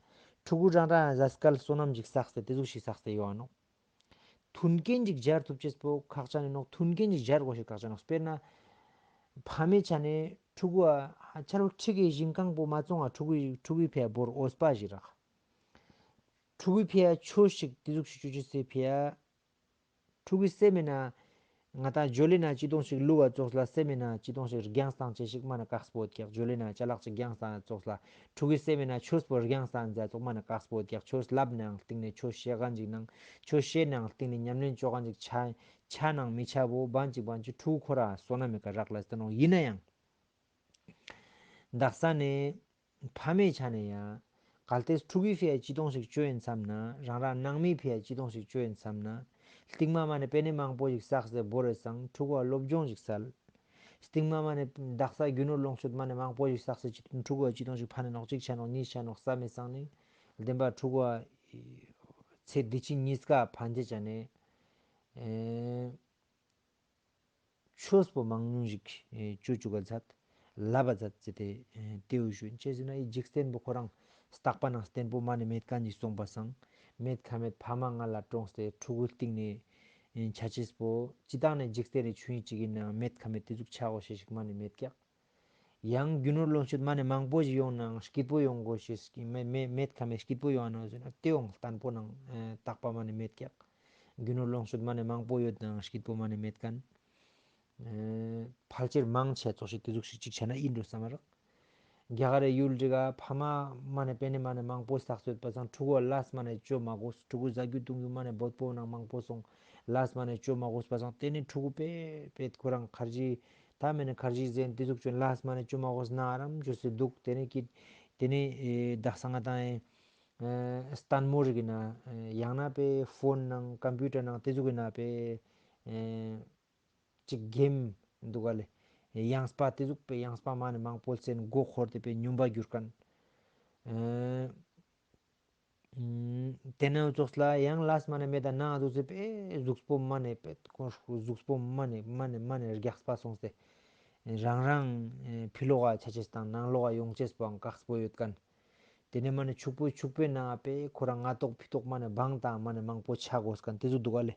ཕྲུ་གུ་རང་རང་ཟས་སྐལ་བསོད་ནམས་ཞིག་བསགས་ཏེ་དེ་ཟུག་ཞིག་བསགས་ཏེ་ཡོང་ནོག་མཐུན་རྐྱེན་ཅིག་སྦྱར་ཐུབ་ཅེས་པོ་ཁག་ཅན་ཡིན་ནོག་མཐུན་རྐྱེན་ཅིག་སྦྱར་དགོས་ཤེས་ཁག་ཅན་ཡིན་ནོག་དཔེར་ན། ཕ་མའི་ཆ་ནས་ཕྲུ་གུ་ཨ་ཆ་རོགས་ཁྲིག་གི་ཞིང་ཁང་པོ་མ་བཙོང་ང་ཕྲུ་གུའི་ཕྲུ་གུའི་ཕི་འ་བོར་འོས་པ་ཞིག་རག་ཕྲུ་གུའི་ཕི་འ་ཆོས་ཤིག་དེ་ཟུག་ཞིག་ཅོ་ཅེས་སི་ཕི་འ། ཕྲུ་གུའི་སེམས་མེད་ན། ང་ཏང་ཇོ་ལེ་ན་ཅི་དོང་ཞིག་ལུག་ག་ཙོགས་ལ་སེམས་མེད་ན་ཅི་དོང་ཞིག་རྒྱང་སྟང་ཅེས་ཤིག་མ་ནེ་དཀགས་པོ་ཡོད་ཀྱག་ཇོ་ལེ་ན་ཅ་ལག་ཅིག་རྒྱང་སྟང་ཙོགས་ལ། ཕྲུ་གུའི་སེམས་མེད་ན་ཆོས་པོ་རྒྱང་སྟང་ཙོགས་མ་ནེ་དཀགས་པོ་ཡོད་ཀྱག་ཆོས་ལབ་ནའང་སྟིང་ནེ་ཆོས་ཤེས་མཁན་ཅིག་ནང་ཆོས་ཤེས་ནའང་སྟིང་ནེ་ཉམས་ལེན་ཅོ་མཁན་ཅིག་ཆ་ཆ་ནང་མི་ཆ་བོ་བན་ཅིག་བན་ཅིག་ཕྲུ་གུ་ཁོ་རང་བསོད་ནམས་མེད་ཀ་རག་ལས་ཏེ་ནོག་ཡིན་ནའང་། དག་ས་ནེ་ཕ་མའི་ཆ་ནེ་ཡང་གལ་ཏེ་ཕྲུ་གུའི་ཕི་འ་ཅི་དོང་ཞིག་ཅོ་ཡིན་བསམ་ན་རང་རང་ནང་མིའི་ཕི་འ་ཅི་དོང་ཞིག་ཅོ་ཡིན་བསམ་ན། སྟིང་མ་མ་ནེ་པེ་ནེ་མང་པོ་ཞིག་བསགས་སེ་བོར་རེ་སང་ཕྲུ་གུ་ལ་སློབ་སྦྱོང་ཞིག་སལ། སྟིང་མ་མ་ནེ་དག་ས་རྒྱུ་ནོར་ལོངས་སྤྱོད་མ་ནེ་མང་པོ་ཞིག་བསགས་སེ་ཕྲུ་གུ་ལ་ཅི་དོང་ཞིག་ཕན་ནོག་གཅིག་ཆ་ནོག་གཉིས་ཆ་ནོག་བསམ་མེད་སང་ནི། བདེན་པ་ཕྲུ་གུ་ལ་ཚེ་འདི་ཕྱི་གཉིས་ཀ་ཕན་ཅེས་ཆ་ནེ། ཨེ། ཆོས་པོ་མང་ཉུང་ཞིག་ཨེ་ཅོ་ཅུག་ག་མཛད། ལབ་པ་མཛད་ཅེས་ཏེ་ཨེ་ཏེའུ་ཞུ་ཡིན། ཅི་ཟེར་ན་འི་འཇིག་རྟེན་པོ་ཁོ་རང་རྟག་པ་ནང་བརྟན་པོ་མ་ནེ་མེད་མཁན་ཞིག་སོང་པ་སང་། མེད་ཁ་མེད་ཕ་མ་ང་ལ་གྲོངས་ཏེ་ཕྲུ་གུ་སྟིང་ནེ་ཨེ་ཆ་ཅེས་པོ་སྤྱིར་བཏང་ནེ་འཇིག་རྟེན་རི་ཆོས་ཉིད་ཅིག་ཡིན་ནའང་མེད་ཁ་མེད་ཏེ་ཟུག་ཆ་དགོས་ཤེས་ཤིག་མ་ནེ་མེད་ཀྱག་ཡང་རྒྱུ་ནོར་ལོངས་སྤྱོད་མ་ནེ་མང་པོ་ཞིག་ཡོང་ནའང་སྐྱིད་པོ་ཡོང་དགོས་ཤེས་ཤིག་མེད་མེད་མེད་ཁ་མེད་སྐྱིད་པོ་ཡོང་ནོག་ཟེར་ན་ཏེའང་བརྟན་པོ་ནང་ཨེ་རྟག་པ་མ་ནེ་མེད་ཀྱག་རྒྱུ་ནོར་ལོངས་སྤྱོད་མ་ནེ་མང་པོ་ཡོད་ནའང་སྐྱིད་པོ་མ་ནེ་མེད་མཁན། ཨེ་ཕལ་ཆེར་མང་ཆེ་ཙོགས་ཤིག་ཏེ་ཟུག་ཤིག་ཅིག་ཆ་ན་ཡིན་འགྲོ་བསམ་རག་རྒྱ་གར་རི་ཡུལ་འདི་ག་ཕ་མ་མ་ནེ་པེ་ནེ་མ་ནེ་མང་པོ་བསགས་ཡོད་པ་སང་ཕྲུ་གུ་ལས་མ་ནེ་ཅོ་མ་དགོས། ཕྲུ་གུ་ཟ་རྒྱུ་བཏུང་རྒྱུ་མ་ནེ་བོད་པོ་ནང་མང་པོ་སོང་ལས་མ་ནེ་ཅོ་མ་དགོས་པ་སང་ཏེ་ནེ་ཕྲུ་གུ་པེ་པེ་ཁོ་རང་ཁར་ཇི་ད་མེད་ན་ཁར་ཇི་ཟེན་ཏེ་ཟུག་ཅོ་ལས་མ་ནེ་ཅོ་མ་དགོས་ན་རམ་ཅོས་སེ་འདུག་ཏེ་ནེ་ཀི་ཏེ་ནེ་ཨེ་དག་ས་ང་ཏང་ཨེ་ལྟད་མོ་རིག་གི་ན་ཡང་ན་པེ་ཕོན་ནང་ཀམ་པུ་ཊར་ནང་ཏེ་ཟུག་གི་ན་པེ་ཨེ་ཅིག་གེམ་འདུག་ག་ལེ། ཡང་སྤ་ཏེ་ཟུག་པེ་ཡང་སྤ་མ་ནེ་མང་པོ་སེན་མགོ་འཁོར་ཏེ་པེ་ཉུམ་པ་གྱུར་མཁན། ཨེ་ཨུམ་ཏེ་ནེ་ཙོགས་ལ་ཡང་ལས་མ་ནེ་མེད་ད་ན་འདུག་ཟེར་པེ་གཟུགས་པོ་མ་ནེ་པེ་ཁོ་གཟུགས་པོ་མ་ནེ་མ་ནེ་མ་ནེ་རྒྱགས་པ་སོང་སྟེ་རང་རང་ཨེ་ཕི་ལོག་ག་ཆ་ཅེས་དང་ནང་ལོག་ག་ཡོང་ཅེས་པའང་དཀགས་པོ་ཡོད་མཁན། ཏེ་ནེ་མ་ནེ་ཕྱུག་པོའི་ཕྱུག་པོའི་ནང་པེ་ཁོ་རང་ང་ཏོག་ཕི་ཏོག་མ་ནེ་བང་དང་མ་ནེ་མང་པོ་ཆ་དགོས་མཁན་ཏེ་ཟུག་འདུག་ག་ལེ།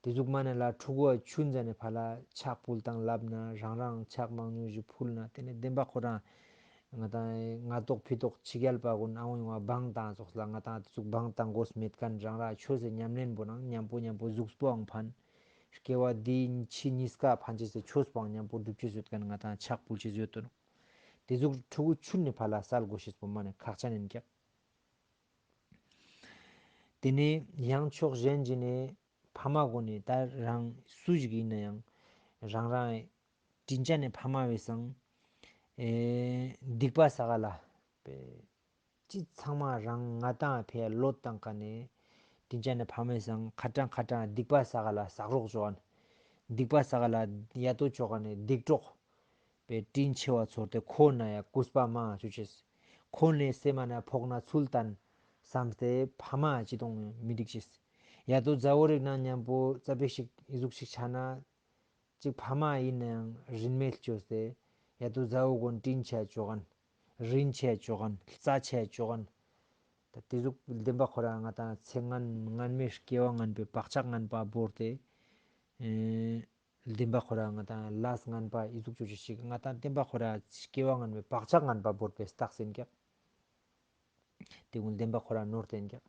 ཏེ་ཟུག་མ་ནེ་ལ་ཕྲུ་གུ་ཆུན་ཟ་ནེ་ཕ་ལ་ཕྱག་ཕུལ་དང་ལབ་ན་རང་རང་ཕྱག་མང་ཉུང་ཞིག་ཕུལ་ན་ཏེ་ནེ་བདེན་པ་ཁོ་རང་ང་ཏང་ང་ཏོག་ཕི་ཏོག་ཕྱི་རྒྱལ་པ་གུན་ཨ་འོང་ཡོང་བ་བང་དང་ཙོགས་ལ་ང་ཏང་ཏེ་ཟུག་བང་དང་དགོས་མེད་མཁན་རང་རང་ཆོས་སི་ཉམས་ལེན་པོ་ནང་མཉམ་པོ་མཉམ་པོ་གཟུགས་པོའང་ཕན། སྐྱེ་བ་འདི་ཕྱི་གཉིས་ཀ་ཕན་ཅེས་སི་ཆོས་པོའང་མཉམ་པོ་སྒྲུབ་ཅེས་ཡོད་མཁན་ང་ཏང་ཕྱག་ཕུལ་ཅེས་ཡོད་དོ་ནོ། ཏེ་ཟུག་ཕྲུ་གུ་ཆུན་ནེ་ཕ་ལ་སལ་དགོས་ཤེས་པོ་མ་ནེ་ཁག་ཅན་ཡིན་ཀྱག་ཏེ་ནེ་ཡང་ཕྱོགས་གཞན་ཞིག་ནེ་ཕ་མ་གུན་ནི་ད་རང་སུ་ཞིག་ཡིན་ན་ཡང་རང་རང་དྲིན་ཅན་ནི་ཕ་མ་བས་སང་ཨེ་སྡིག་པ་བསགས་ག་ལ་པེ་ཅི་ཚང་མ་རང་ང་ཏང་ཕི་ལོ་བཏང་ཀ་ནེ་དྲིན་ཅན་ནི་ཕ་མ་བས་སང་ཁ་ཏང་ཁ་ཏང་སྡིག་པ་བསགས་ག་ལ་བསགས་རོགས་ཅོ་ག་ནེ་སྡིག་པ་བསགས་ག་ལ་ཡ་ཏོ་ཅོ་ག་ནེ་སྡིག་གྲོགས་པེ་དྲིན་ཆེ་བ་ཚོར་ཏེ་ཁོ་ན་ཡ་གུས་པ་མང་ཅོ་ཅེས། ཁོ་ནེ་སེམས་མ་ན་ཕོག་ན་ཚུལ་བསྟན་བསམ་སྟེ་ཕ་མ་ཅི་དོང་མི་འགྲིག་ཅེས། ཡ་ཏོ་མཛའ་བོ་རིགས་ན་མཉམ་པོ་ཙ་པིག་ཞིག་འི་ཟུག་ཞིག་ཆ་ན་ཅིག་ཕ་མ་ཡིན་ནའང་རིན་མེད་ཅོས་ཏེ་ཡ་ཏོ་མཛའ་བོ་གུན་དྲིན་ཆེ་ཅོ་ག་ནེ་རིན་ཆེ་ཅོ་ག་ནེ་རྩ་ཆེ་ཅོ་ག་ནེ། ད་ཏེ་ཟུག་བདེན་པ་ཁོ་རང་ང་ཏང་ཚེ་སྔན་སྔན་མའི་སྐྱེ་བ་ངན་པའི་བག་ཆགས་ངན་པ་བོར་ཏེ་ ཨེ་བདེན་པ་ཁོ་ར་ང་ཏང་ལས་ངན་པ་ཨི་ཟུག་ཅོ་ཅེས་ཤིག་ང་ཏང་བདེན་པ་ཁོ་ར་སྐྱེ་བ་ངན་པའི་བག་ཆགས་ངན་པ་བོར་བའི་རྟགས་ཡིན་ཀྱག། དེ་ཀུན་བདེན་པ་ཁོ་ར་ནོར་ཏེ་ཡིན་ཀྱག།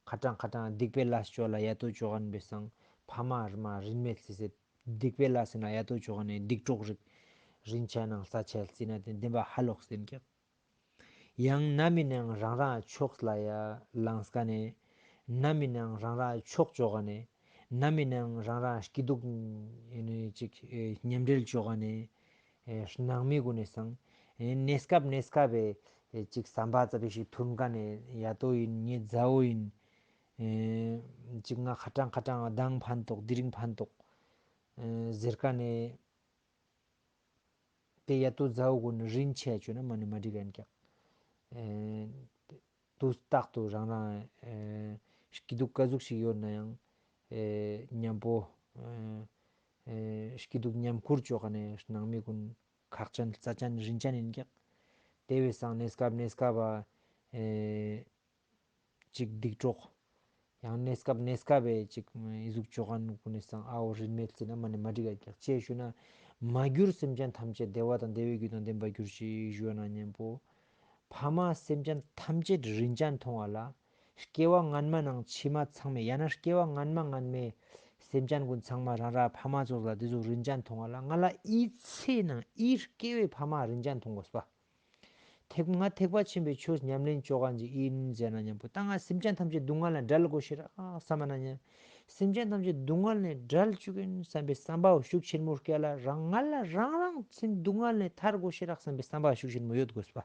ཁ་ཏང་ཁ་ཏང་སྡིག་པའི་ལས་ཅོ་ལ་ཡ་ཏོ་ཅོ་ཁན་བའི་སང་ཕ་མ་ར་མ་རིན་མེད་སི་སི་སྡིག་པའི་ལས་ཟེར་ན་ཡ་ཏོ་ཅོ་ཁན་ནི་སྡིག་གྲོགས་རིགས་རིན་ཆེན་ནང་ས་ཆ་ལ་སི་ན་དེ་བདེན་པ་ཧ་ལོག་སྟེ་ཡིན་ཀྱག། ཡང་ནམ་ཡིན་ནའང་རང་རང་ཕྱོགས་ལ་ཡ་ལངས་ཀ་ནས། ནམ་ཡིན་ནའང་རང་རང་ཕྱོགས་ཅོ་ག་ནས། ནམ་ཡིན་ནའང་རང་རང་སྐྱིད་སྡུག་ཡིན་ནའི་ཅིག་ཨེ་མཉམ་འབྲེལ་ཅོ་ག་ནས། ཨེ་སྣང་མེད་གུན་ནས་སང་ཨེ་གནས་སྐབས་གནས་སྐབས་ཨེ་ཅིག་བསམ་པ་ཙ་པིག་ཞིག་ཐུན་ཀ་ནས་ཡ་ཏོ་ཡིན་ངའི་མཛའ་བོ་ཡིན། ཨེ་ཅིག་ང་ཁ་ཏང་ཁ་ཏང་མདང་ཕན་ཐོགས་དེ་རིང་ཕན་ཐོགས་ཨེ་ཟེར་ཀ་ནས། དེ་ཡ་ཏོ་མཛའ་བོ་གུན་རིན་ཆེ་ཅོ་ན་མ་ནི་མ་འགྲིག་ག་ཡིན་ཀྱག། ཨེ་དུས་རྟག་ཏུ་རང་རང་ཨེ་སྐྱིད་སྡུག་ཀ་ཟུག་ཞིག་ཡོད་ན་ཡང་ཨེ་མཉམ་པོ་ཨེ་ཨེ་སྐྱིད་སྡུག་མཉམ་ཁུར་ཅོ་ག་ནས་སྣང་མེད་གུན་ཁག་ཅན་རྩ་ཅན་རིན་ཅན་ཡིན་ཀྱག། དེ་བས་སང་གནས་སྐབས་གནས་སྐབས་ཨ་ཨེ་ཅིག་སྡིག་གྲོགས། ཡང་གནས་སྐབས་གནས་སྐབས་ཨེ་ཅིག་ཨི་ཟུག་ཅོ་ཁན་གུན་ནི་སང་ཨའོ་རིན་མེད་ཟེར་ན་མ་ནི་མ་འགྲིག་ག་ཀྱག་ཅེས་ཞུ་ན། མ་གྱུར་སེམས་ཅན་ཐམས་ཅད་བདེ་བ་དང་བདེ་བའི་རྒྱུ་དང་ལྡན་པར་གྱུར་ཅིག་ཞུ་ན་མཉམ་པོ། ཕ་མ་སེམས་ཅན་ཐམས་ཅད་རིན་ཅན་མཐོང་བ་ལ། སྐྱེ་བ་སྔན་མ་ནང་ཕྱི་མ་ཚང་མས་ཡང་ན་སྐྱེ་བ་སྔན་མ་སྔན་མའི་སེམས་ཅན་གུན་ཚང་མ་རང་རང་ཕ་མ་ཚོགས་ལ་དེ་ཟུག་རིན་ཅན་མཐོང་བ་ལ་ང་ལ་ཨི་ཚེ་ནང་ཨི་སྐྱེ་བའི་ཕ་མ་རིན་ཅན་མཐོང་དགོས་པ། ཐེག་ང་ཐེག་པ་ཆེན་པོའི་ཆོས་ཉམས་ལེན་ཅོ་ག་ཅིག་ཡིན་ཟེར་ན་མཉམ་པོ་ད་ང་སེམས་ཅན་ཐམས་ཅད་སྡུག་བསྔལ་ནས་བསྒྲལ་དགོས་ཤེས་རག་བསམ་ན་མཉམ། སེམས་ཅན་ཐམས་ཅད་སྡུག་བསྔལ་ནས་བསྒྲལ་བཅུག་ཡིན་བསམ་པའི་བསམ་པ་ཤུགས་ཆེན་མོ་སྐྱེ་ལ་རང་ང་ལ་རང་རང་སེམས་སྡུག་བསྔལ་ནས་ཐར་དགོས་ཤེས་རག་བསམ་པའི་བསམ་པ་ཤུགས་ཆེན་མོ་ཡོད་དགོས་པ།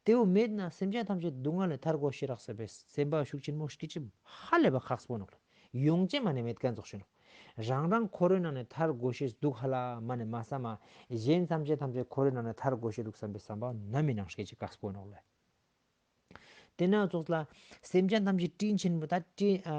དེའོ་མེད་ན་སེམས་ཅན་ཐམས་ཅད་སྡུག་བསྔལ་ནས་ཐར་དགོས་ཤེས་རག་བསམ་པའི་བསམ་པ་ཤུགས་ཆེན་མོ་སྐྱེ་ཅི་ཧ་ལས་པ་ཁག་པོ་ནོག་ལེ། ཡོང་ཅེས་མ་ནི་མེད་མཁན་ཙོགས་ཤིག་ནོག། རང་རང་འཁོར་བའི་ནང་ནས་ཐར་དགོས་ཤེས་འདུག་ཧ་ལ་མ་ནི་མ་བསམ་མ། གཞན་ཐམས་ཅད་ཐམས་ཅད་འཁོར་བའི་ནང་ནས་ཐར་དགོས་ཤེས་འདུག་བསམ་པའི་བསམ་པ་ནམ་ཡིན་ནང་སྐྱེ་ཅི་ཁག་པོ་ནོག་ལེ། དེ་ན་ཙོགས་ལ་སེམས་ཅན་ཐམས་ཅད་དྲིན་ཆེན་པོ་ད་དྲིན་ཨ་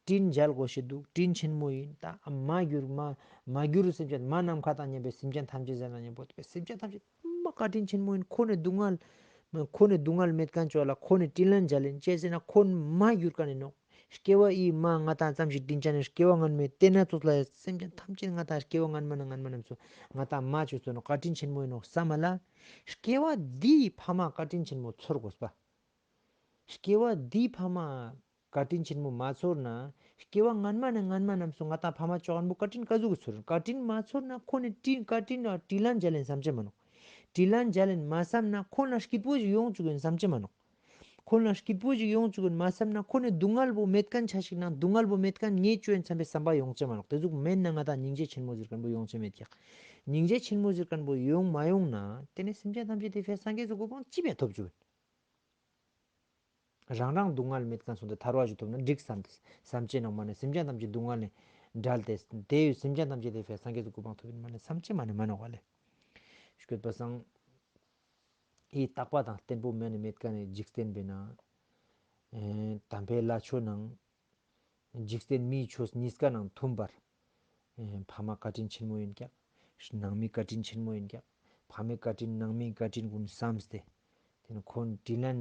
དྲིན་འཇལ་དགོས་ཤེས་འདུག། དྲིན་ཆེན་མོ་ཡིན་ད་མ་གྱུར་མ་མ་གྱུར་སེམས་ཅན་མ་ནམ་མཁའ་དང་མཉམ་པའི་སེམས་ཅན་ཐམས་ཅད་ཟེར་ན་མཉམ་པོ་སེམས་ཅན་ཐམས་ཅད་མ་བཀའ་དྲིན་ཆེན་མོ་ཡིན། ཁོ་ནི་སྡུག་བསྔལ་ཁོ་ནི་སྡུག་བསྔལ་མེད་མཁན་ཅོ་ལ་ཁོ་ནི་དྲིན་ལན་འཇལ་ཡིན་ཅེས་ཟེར་ན་ཁོ་ནི་མ་གྱུར་མཁན་ཡིན་ནོག། སྐྱེ་བ་ཨི་མ་ང་ཏང་ཙམ་ཞིག་དྲིན་ཅན་ནི་སྐྱེ་བ་སྔན་མའི་དེ་ན་ཙོགས་ལ་སེམས་ཅན་ཐམས་ཅད་ང་ཏང་སྐྱེ་བ་སྔན་མ་ནས་སྔན་མ་རྣམས་སུ་ང་ཏང་མ་ཅོས་སོ་ནོག་བཀའ་དྲིན་ཆེན་མོ་ཡིན་ནོག་བསམ་མ་ལ། སྐྱེ་བ་འདིའི་ཕ་མ་བཀའ་དྲིན་ཆེན་མོ་ཚོར་དགོས་པ། སྐྱེ་བ་འདིའི་ཕ་མ་བཀའ་དྲིན་ཆེན་མོ་མ་ཚོར་ན། སྐྱེ་བ་སྔན་མ་ནས་སྔན་མ་རྣམས་སུ་ང་ཏང་ཕ་མ་ཅོ་ཁན་པོ་བཀའ་དྲིན་ཀ་ཟུག་གི་ཚོར་ཡིན། བཀའ་དྲིན་མ་ཚོར་ན་ཁོ་ནི་དྲིན་བཀའ་དྲིན་ལ་དྲིན་ལན་འཇལ་ཡིན་བསམ་ཅེས་མ་ནོག། དྲིན་ལན་འཇལ་ཡིན་མ་བསམ་ན་ཁོ་ན་སྐྱིད་པོ་ཞིག་ཡོང་བཅུག་ཡིན་བསམ་ཅེས་མ་ནོག། ཁོ་ན་སྐྱིད་པོ་ཞིག་ཡོང་བཅུག་ཡིན་མ་བསམ་ན་ཁོ་ནི་སྡུག་བསྔལ་བོ་མེད་མཁན་ཆ་ཞིག་ནང་སྡུག་བསྔལ་བོ་མེད་མཁན་ངས་ཅོ་ཡིན་བསམ་པའི་བསམ་པ་ཡོང་ཅེས་མ་ནོག། དེ་ཟུག་མེད་ན་ང་ཏང་སྙིང་རྗེ་ཆེན་མོ་ཟེར་མཁན་པོ་ཡོང་ཅེས་མེད་ཀྱག། སྙིང་རྗེ་ཆེན་མོ་ཟེར་མཁན་པོ་ཡོང་མ་ཡོང་ན་དེ་ནས་སེམས་ཅན་ཐམས་ཅད་དེ་ཕའི་སངས་རྒྱས་སུ་གོ་འཕང་ཅི་བས་ཐོབ་བཅུག་ཡིན། རང་རང་སྡུག་བསྔལ་མེད་མཁན་སོང་སྟེ་ཐར་བ་ཞིག་ཐོབ་ན་འགྲིག་བསམ་སྟེ་བསམ་ཅེས་ནང་མ་ནས་སེམས་ཅན་ཐམས་ཅད་སྡུག་བསྔལ་ནས་བསྒྲལ་ཏེ་དེ་ཡི་སེམས་ཅན་ཐམས་ཅད་དེ་ཕའི་སངས་རྒྱས་སུ་གོ་འཕང་ཐོབ་ཡིན་མ་ནས་བསམ་ཅེས་མ་ནས་མ་ནོག་པ་ལེ། ཤུགས་པ་སང་ཨི་རྟག་པ་དང་བརྟན་པོ་མ་ནས་མེད་མཁན་ནི་འཇིག་རྟེན་པའི་ནང་ཨེ་དམ་པའི་ལྷ་ཆོས་ནང་འཇིག་རྟེན་མིའི་ཆོས་གཉིས་ཀ་ནང་མཐུན་པར་ཨེ་ཕ་མ་བཀའ་དྲིན་ཆེན་མོ་ཡིན་ཀྱག། ནང་མི་བཀའ་དྲིན་ཆེན་མོ་ཡིན་ཀྱག། ཕ་མའི་བཀའ་དྲིན་ནང་མིའི་བཀའ་དྲིན་ཀུན་བསམ་སྟེ། དེ་ནས་ཁོང་དྲིན་ལན་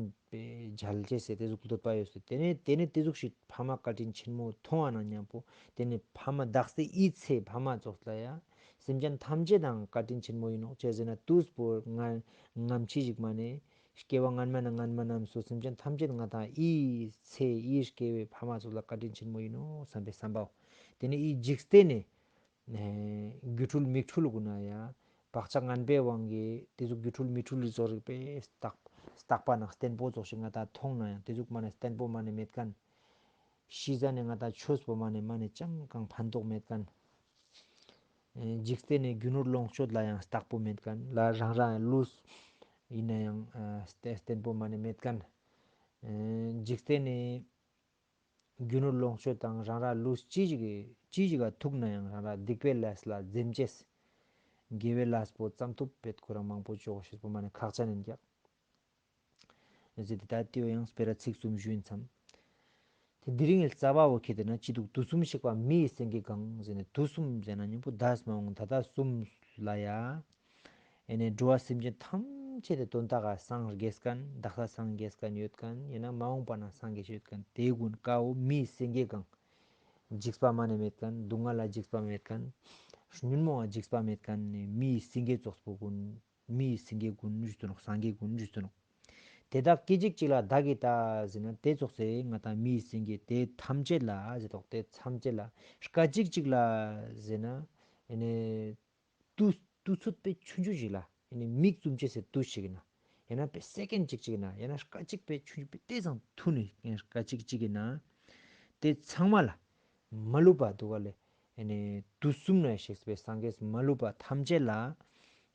འཇལ་ཅེས་སི་དེ་ཟུག་འདོད་པ་ཡོད་སྟེ། དེ་ནས་དེ་ནས་དེ་ཟུག་ཞིག་ཕ་མ་བཀའ་དྲིན་ཆེན་མོ་མཐོང་བ་ན་མཉམ་པོ། དེ་ནས་ཕ་མ་བདག་སའི་ཨི་ཚེ་ཕ་མ་ཙོགས་ལ་ཡ། སེམས་ཅན་ཐམས་ཅད་དང་བཀའ་དྲིན་ཆེན་མོ་ཡིན་ནོག་ཅེས་ཟེར་ན་དུས་པོ་ང་ངམ་ཆི་ཞིག་མ་ནས། སྐྱེ་བ་སྔན་མ་ནས་སྔན་མ་རྣམས་སུ་སེམས་ཅན་ཐམས་ཅད་ང་ཏང་ཨི་ཚེ་ཨི་སྐྱེ་བའི་ཕ་མ་ཚོ་ལ་བཀའ་དྲིན་ཆེན་མོ་ཡིན་ནོག་བསམ་པའི་བསམ་པའོ། དེ་ནས་ཨི་འཇིག་རྟེན་ནས་ཨེ་སྒྱུ་འཕྲུལ་མིག་འཕྲུལ་གུན་ན་ཡང་བག་ཆགས་ངན་པའི་དབང་གིས་དེ་ཟུག་སྒྱུ་འཕྲུལ་མིག་འཕྲུལ་ལི་ཚོགས་རིག་པའི་རྟག་རྟག་པ་ནང་བརྟན་པོ་ཚོགས་ཤིག་ང་ཏང་མཐོང་ན་ཡང་དེ་ཟུག་མ་ནས་བརྟན་པོ་མ་ནས་མེད་མཁན། ཤི་ཟ་ནས་ང་ཏང་ཆོས་པོ་མ་ནས་མ་ནས་ཅང་གང་ཕན་ཐོགས་མེད་མཁན། ཨེ་འཇིག་རྟེན་ནས་རྒྱུ་ནོར་ལོངས་སྤྱོད་ལ་ཡང་བརྟག་པོ་མེད་མཁན་ལ་རང་རང་ལུས་ཡིན་ན་ཡང་ཨ་བརྟན་བརྟན་པོ་མ་ནས་མེད་མཁན། ཨེ་འཇིག་རྟེན་ནས་རྒྱུ་ནོར་ལོངས་སྤྱོད་དང་རང་རང་ལུས་ཅི་ཞིག་གི་ཅི་ཞིག་ག་ཐུག་ན་ཡང་རང་རང་སྡིག་པའི་ལས་ལ་འཛེམ་ཅེས། དགེ་བའི་ལས་པོ་ཙམ་ཐུབ་པའི་ཁོ་རང་མང་པོ་ཅོ་ཤེས་པོ་མ་ནས་ཁག་ཅན་ཡིན་ཀྱག། ཟེར་ཏེ་ད་དེའོ་ཡང་སྤེ་ར་ཚིག་གསུམ་ཞུ་ཡིན་མཚམས། དེ་དེ་རིང་གི་རྩ་བ་བོ་ཁྱེར་ཏེ་ན་ཅི་འདུག། དུས་གསུམ་གཤེགས་པ་མི་ཡི་སེང་གེ་གང་ཟེར་ནས་དུས་གསུམ་ཟེར་ན་མཉམ་པོ་ད་སྨྲ་འོང་ད་ལྟ་གསུམ་ལ་ཡ། ཨེ་ནས་འགྲོ་བ་སེམས་ཅན་ཐམས་ཅད་དེ་དོན་དག་ག་སངས་རྒྱས་མཁན་དག་ས་སངས་རྒྱས་མཁན་ཡོད་མཁན་ཡིན་ན་མ་འོངས་པ་ན་སངས་རྒྱས་ཡོད་མཁན་དེ་ཀུན་ཀའོ་མི་ཡི་སེང་གེ་གང་། འཇིགས་པ་མ་ནེ་མེད་ཁན། སྡུག་བསྔལ་ལ་འཇིགས་པ་མེད་ཁན། ཉོན་མོངས་ལ་འཇིགས་པ་མེད་ཁན་ནི་མིའི་སེང་གེ་ཙོགས་པོ་གུན། མིའི་སེང་གེ་གུན་ཞུས་ཏེ་ནོག། སངས་རྒྱས་གུན་ཞུས་ཏེ་ནོག། དེ་དག་སྐད་ཅིག་གཅིག་ལ་བདག་གིས་ལྟ་ཟེར་ན་དེ་ཙོགས་སེ་ང་ཏང་མིའི་སེང་གེ་དེ་ཐམས་ཅད་ལ་ཟེར་ཏོག། དེ་ཐམས་ཅད་ལ་སྐད་ཅིག་གཅིག་ལ་ཟེར་ན་ཨེ་ནེ་དུས་དུས་ཚོད་པེ་ཆུང་ཆུང་ཞིག་ལ་ཨེ་ནེ་མིག་བཙུམ་ཅེས་སི་དུས་ཤིག་ཨིན་ན་ཡང་ན་པེ་སེ་ཀེན་ཅིག་ཅིག་ཨིན་ན་ཡང་ན་སྐད་ཅིག་པེ་ཆུང་ཆུང་པེ་དེ་ཙམ་ཐུང་ནི་སྐད་ཅིག་ཅིག་ཨིན་ན་དེ་ཚང་མ་ལ་མ་ལུས་པ་འདུག་ག་ལེ། ཨེ་ནེ་དུས་གསུམ་ན་གཤེགས་པའི་སངས་རྒྱས་མ་ལུས་པ་ཐམས་ཅད་ལ་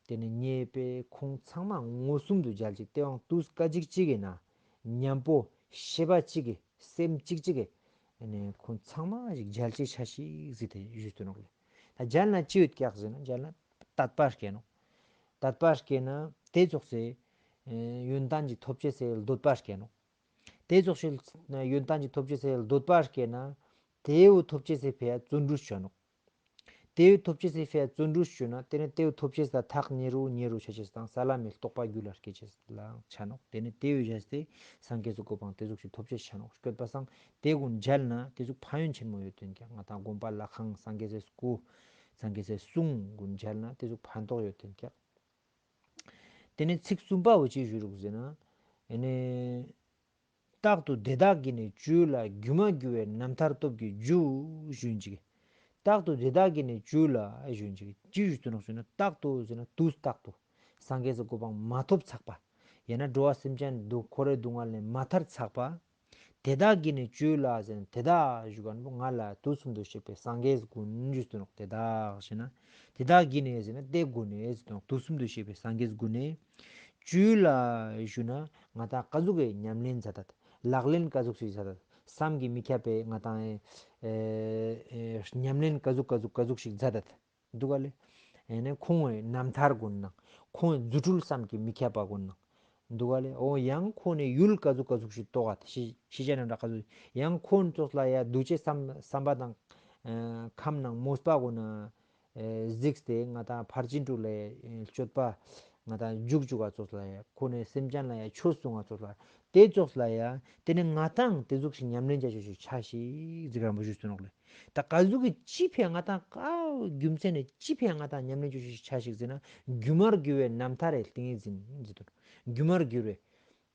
དེ་ནེ་ཉེ་པེ་ཁོང་ཚང་མ་མངོན་སུམ་དུ་མཇལ་ཅིག། དེའང་དུས་སྐད་ཅིག་གཅིག་གི་ནང་མཉམ་པོ་ཤེས་པ་གཅིག་གི་སེམས་གཅིག་གཅིག་གི་ཨེ་ནེ་ཁོང་ཚང་མ་ཞིག་མཇལ་ཅེས་ཆ་ཞིག་ཟེར་ཏེ་ཞུས་ཏེ་ནོག་ལེ། ད་མཇལ་ན་ཅི་ཡོད་ཀྱག་ཟེར་ན་མཇལ་ན་དད་པ་སྐྱེ་ནོག། དད་པ་སྐྱེ་ན་དེ་ཙོགས་སེ་ཨེ་ཡོན་ཏན་ཅིག་ཐོབ་ཅེས་སི་འདོད་པ་སྐྱེ་ནོག། དེ་ཙོགས་ཤིག་ཡོན་ཏན་ཅིག་ཐོབ་ཅེས་སི་འདོད་པ་སྐྱེ་ན་དེའུ་ཐོབ་ཅེས་སི་ཕི་ཡ་བརྩོན་འགྲུས་ཅོ་ནོག། དེའུ་ཐོབ་ཅེས་སི་ཕི་ཡ་བརྩོན་འགྲུས་ཅོ་ན་དེ་ནེ་དེའུ་ཐོབ་ཅེས་ལ་ཐག་ཉེ་རུ་ཉེ་རུ་ཆ་ཅེས་དང་ས་ལམ་མི་རྟོགས་པ་རྒྱུད་ལ་སྐྱེ་ཅེས་ལ་ཆ་ནོག། དེ་ནེ་དེའུ་བཞག་སྟེ་སངས་རྒྱས་སི་གོ་འཕང་དེ་ཟུག་ཞིག་ཐོབ་ཅེས་ཆ་ནོག། སྐྱོད་པ་སང་དེ་གུན་མཇལ་ན་དེ་ཟུག་ཕན་ཡོན་ཆེན་མོ་ཡོད་དོན་ཀྱང་ང་ཏང་དགོན་པ་ལྷ་ཁང་སངས་རྒྱས་སི་སྐུ་སངས་རྒྱས་སི་གསུང་གུན་མཇལ་ན་དེ་ཟུག་ཕན་ཐོགས་ཡོད་དོན་ཀྱང་། དེ་ནེ་ཚིག་གསུམ་པ་བོ་ཅི་ཞུ་རུག་ཟེར་ན། ཨེ་ནེ། རྟག་ཏུ་དེ་དག་གིས་ནི་སྤྱོད་ལ། སྒྱུ་མར་འགྱུར་བའི་རྣམ་ཐར་སྟོབས་ཀྱིས་འཇུག་ཞུ་ཅིག། རྟག་ཏུ་དེ་དག་གིས་ནི་སྤྱོད་ལ་ཞུ་ཅིག། ཅི་ཞུ་ཏེ་ནོག་ཞུ་ན་རྟག་ཏུ་ཟེར་ན་དུས་རྟག་ཏུ། སངས་རྒྱས་སི་གོ་འཕང་མ་ཐོབ་ཚག་པ། ཡང་ན་འགྲོ་བ་སེམས་ཅན་སྡུག་འཁོར་བའི་སྡུག་བསྔལ་ནེ་མ་ཐར་ཚག་པ། དེ་དག་གིས་ནི་སྤྱོད་ལ་ཟེར་ན་དེ་དག་ཞུ་ཁན་བོ་ང་ལ་དུས་གསུམ་དུ་གཤེགས་པའི་སངས་རྒྱས་གུན་ཞུས་ཏེ་ནོག། དེ་དག་ཞེ་ན། དེ་དག་གིས་ནི་ཟེར་ན་དེ་གུན་ནི་ཟེར་ཏེ་ནོག། དུས་གསུམ་དུ་གཤེགས་པའི་སངས་རྒྱས་གུན་ནི། སྤྱོད་ལ་ཞུ་ན་ང་ཏང་ཀ་ཟུག་གི་ཉམས་ལེན་མཛད་དད། ལག་ལེན་ཀ་ཟུག་ཞིག་མཛད་དད། བསམ་གྱིས་མི་ཁྱབ་པའི་ང་ཏང་ཨེ་ཨེ་ཉམས་ལེན་ཀ་ཟུག་ཀ་ཟུག་ཀ་ཟུག་ཞིག་མཛད་དད། འདུག་ག་ལེ། ཨེ་ནེ་ཁོང་གི་རྣམ་ཐར་གུན་ནང་ཁོང་གི་རྫུ་འཕྲུལ་བསམ་གྱིས་མི་ཁྱབ་པ་གུན་ནང་། འདུག་ག་ལེ། འོ་ཡང་ཁོང་ནི་ཡུལ་ཀ་ཟུག་ཀ་ཟུག་ཞིག་རྟོགས་ཏེ་ཤི་ཤི་ཅེས་ནང་འདྲ་ཀ་ཟུག་ཡང་ཁོང་ཙོགས་ལ་ཡ་འདུ་བྱེད་བསམ་བསམ་པ་དང་ཨེ་ཁམས་ནང་མོས་པ་གུན་ནང་ཨེ་གཟིགས་ཏེ་ང་ཏང་ཕར་ཕྱིན་དྲུག་ལ་ཨེ་སྤྱོད་པ་ང་ཏང་འཇུག་འཇུག་ག་ཙོགས་ལ་ཡ་ཁོང་ནི་སེམས་ཅན་ལ་ཡ་ཆོས་གསུང་ང་ཙོགས་ལ་དེ་ཙོགས་ལ་ཡ་དེ་ནི་ང་ཏང་དེ་ཟུག་ཞིག་ཉམས་ལེན་བྱ་ཆོས་ཤིག་ཆ་ཞིག་ཟེར་རམ་བོ་ཞུས་ཏེ་ནོག་ལེ། ད་ཀ་ཟུག་གི་ཅི་ཕི་ཡ་ང་ཏང་ཀ་རྒྱུ་མཚན་ནི་ཅི་ཕི་ཡ་ང་ཏང་ཉམས་ལེན་བྱ་ཆོས་ཤིག་ཆ་ཞིག་ཟེར་ན་སྒྱུ་མར་འགྱུར་བའི་རྣམ་ཐར་རི་ཏིང་ངེ་འཛིན་ཟེར་དོ། སྒྱུ་མར་འགྱུར་བའི་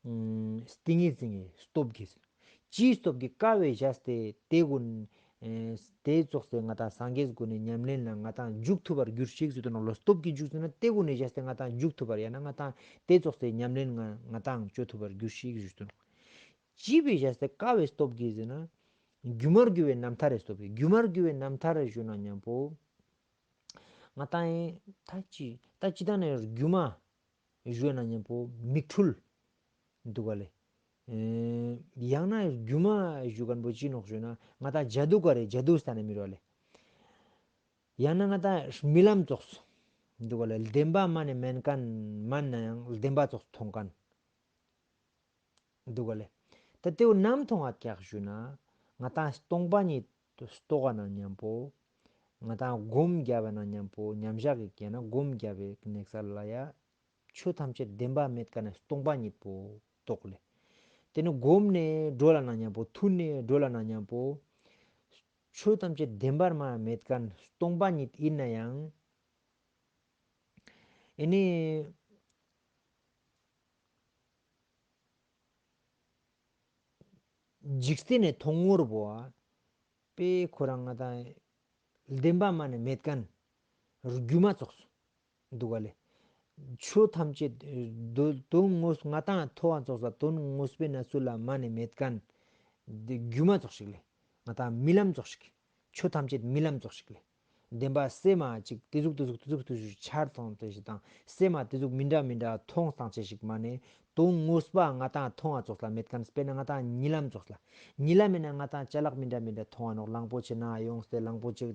ཨུམ་ཏིང་ངེ་འཛིན་གྱི་སྟོབས་ཀྱིས། ཅིའི་སྟོབས་ཀྱིས་ཀ་བོའི་བཞག་སྟེ་དེ་གུན་ཨེ་དེ་ཙོགས་སེ་ང་ཏང་སངས་རྒྱས་གུན་ནི་ཉམས་ལེན་ལ་ང་ཏང་འཇུག་ཐུབ་པར་གྱུར་ཞིག་ཟེར་དོ་ནོག་ལོ། སྟོབས་ཀྱིས་འཇུག་ཟེར་ན་དེ་གུན་ནི་བཞག་སྟེ་ང་ཏང་འཇུག་ཐུབ་པར་ཡང་ན་ང་ཏང་དེ་ཙོགས་སེ་ཉམས་ལེན་ང་ང་ཏང་ཅོ་ཐུབ་པར་གྱུར་ཞིག་ཟེར་དོ་ནོག། ཅི་བོའི་བཞག་སྟེ་ཀ་བོའི་སྟོབས་ཀྱིས་ཟེར་ན། སྒྱུ་མར་འགྱུར་བའི་རྣམ་ཐར་རི་སྟོབས་ཀྱིས། སྒྱུ་མར་འགྱུར་བའི་རྣམ་ཐར་རི་ཞུ་ན་མཉམ་པོ། ང་ཏང་ཨེ་ད་ཅི་ད་ཅི་ད་ནི་སྒྱུ་མ་ཞུ་ན་མཉམ་པོ་མིག་འཕྲུལ་འདུག་ག་ལེ། ཨེ་ཡང་ན་སྒྱུ་མ་ཞུ་ཁན་བོ་ཅི་ནོག་ཞུ་ན་ང་ཏང་ཇ་དུ་ག་རི་ཇ་དུ་སྟན་ན་མི་རུག་ལེ། ཡང་ན་ང་ཏང་རྨི་ལམ་ཙོགས་འདུག་ག་ལེ། བདེན་པ་མ་ནེ་མེན་ཁན་མན་ན་ཡང་བདེན་པ་ཙོགས་མཐོང་ཁན། འདུག་ག་ལེ། ད་དེ་བོ་ནམ་མཐོང་ང་ཀྱག་ཞུ་ན། ང་ཏང་སྟོང་པ་ཉིད་རྟོགས་པ་ན་མཉམ་པོ། ང་ཏང་སྒོམ་རྒྱབ་པ་ན་མཉམ་པོ་ཉམས་བཞག་གི་ཀྱེ་ན་སྒོམ་རྒྱབ་པའི་གནས་ས་ལ་ཡ། ཆོས་ཐམས་ཅད་བདེན་པ་མེད་ཀ་ནེ་སྟོང་པ་ཉིད་པོ་རྟོགས་ལེ། དེ་ནེ་སྒོམ་ནེ་གྲོལ་ལ་ན་མཉམ་པོ་ཐུན་ནེ་གྲོལ་ལ་ན་མཉམ་པོ། ཆོས་ཐམས་ཅད་བདེན་པར་མ་མེད་ཁན་སྟོང་པ་ཉིད་ཨིན་ན་ཡང་། ཨེ་ནེ། འཇིག་རྟེན་ནི་མཐོང་ངོར་བོ། པེ་ཁོ་རང་ང་ཏང་བདེན་པ་མ་ནེ་མེད་ཁན་སྒྱུ་མ་ཙོགས་འདུག་ག་ལེ། ཆོས་ཐམས་ཅད་དོན་དོན་དངོས་ང་ཏང་མཐོང་བ་ཙོགས་ལ་དོན་དངོས་པོའི་གནས་ཚུལ་ལ་མ་ནེ་མེད་ཁན་སྒྱུ་མ་ཙོགས་ཤིག་ལེ། ང་ཏང་རྨི་ལམ་ཙོགས་ཤིག། ཆོས་ཐམས་ཅད་རྨི་ལམ་ཙོགས་ཤིག་ལེ། བདེན་པ་སེམས་མ་ཅིག་དེ་ཟུག་དེ་ཟུག་དེ་ཟུག་དེ་ཟུག་འཆར་སོང་དེ་ཞིག་དང་སེམས་མ་དེ་ཟུག་མི་འདྲ་མི་འདྲ་མཐོང་སྟངས་ཅི་ཞིག་མ་ནེ་དོན་དངོས་པ་ང་ཏང་མཐོང་བ་ཙོགས་ལ་མེད་ཁན། དཔེར་ན་ང་ཏང་རྨི་ལམ་ཙོགས་ལ། རྨི་ལམ་མེད་ན་ང་ཏང་ཅ་ལག་མི་འདྲ་མི་འདྲ་མཐོང་བ་ནོག། གླང་པོ་ཆེ་ནེ་ཡོངས་ཏེ་གླང་པོ་ཆེ་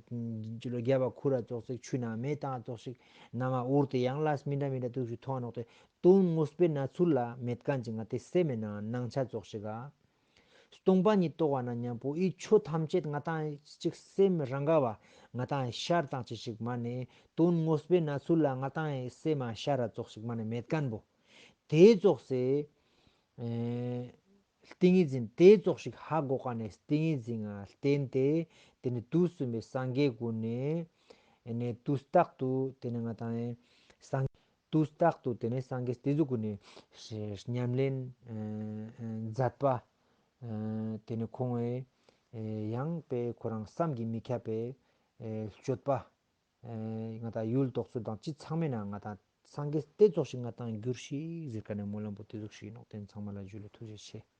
ལོ་རྒྱབ་པ་ཁུར་ར་ཙོགས་ཤིག། ཆུ་ནེ་མེ་བཏང་ཙོགས་ཤིག། ནམ་མཁའ་འོར་ཏེ་ཡང་ལ་མི་འདྲ་མི་འདྲ་དེ་ཟུག་མཐོང་བ་ནོག། དེ་དོན་དངོས་པོའི་གནས་ཚུལ་ལ་མེད་ཁན་ཅིག་ང་ཏེ་སེམས་མེད་ན་སྣང་ཆ་ཙོགས་ཤིག་ག། སྟོང་པ་ཉིད་རྟོགས་པ་ན་མཉམ་པོ་འི་ཆོས་ཐམས་ཅད་ང་ཏང་ཅིག་སེམས་རང་ག་བ་ང་ཏང་ཤར་སྟངས་ཅི་ཞིག་མ་ནེ་དོན་དངོས་པོའི་གནས་ཚུལ་ལ་ང་ཏང་སེམས་མ་ཤར་ར་ཙོགས་ཤིག་མ་ནེ་མེད་ཁན་བོ། དེ་ཙོགས་སེ་ཨེ་ ཏིང་ངེ་འཛིན་ཏེ་ཙོགས་ཤིག་ཧ་གོ་ཀ་ནེ་ཏིང་ངེ་འཛིན་ང་བརྟེན་ཏེ་ཏེ་ནེ་དུས་གསུམ་པའི་སངས་རྒྱས་གུན་ནེ་ཨེ་ནེ་དུས་རྟག་ཏུ་ཏེ་ནེ་ང་དང་ཨེ་སངས་དུས་རྟག་ཏུ་ཏེ་ནེ་སངས་རྒྱས་ཏེ་ཟུག་གུན་ནེ་ཉམས་ལེན་ཨེ་ཨེ་མཛད་པ་ཨེ་ཏེ་ནེ་ཁོང་ངི་ཨེ་ཡང་པེ་ཁོ་རང་བསམ་གྱིས་མི་ཁྱབ་པའི་ཨེ་སྤྱོད་པ་ཨེ་ང་དང་ཡུལ་དོགས་ཚུལ་དང་ཅི་ཚང་མའི་ནང་ང་ང་དང་སངས་རྒྱས་ཏེ་ཙོགས་ཤིག་ང་དང་གྱུར་ཤིག་ཟེར་ཀ་ནེ་སྨོན་ལམ་པོ་ཏེ་ཟུག་ཤིག་ཨིན་ནོག། ཏེ་ཚང་མ་ལ་ཇུ་ལེ། ཐུགས་རྗེ་ཆེ།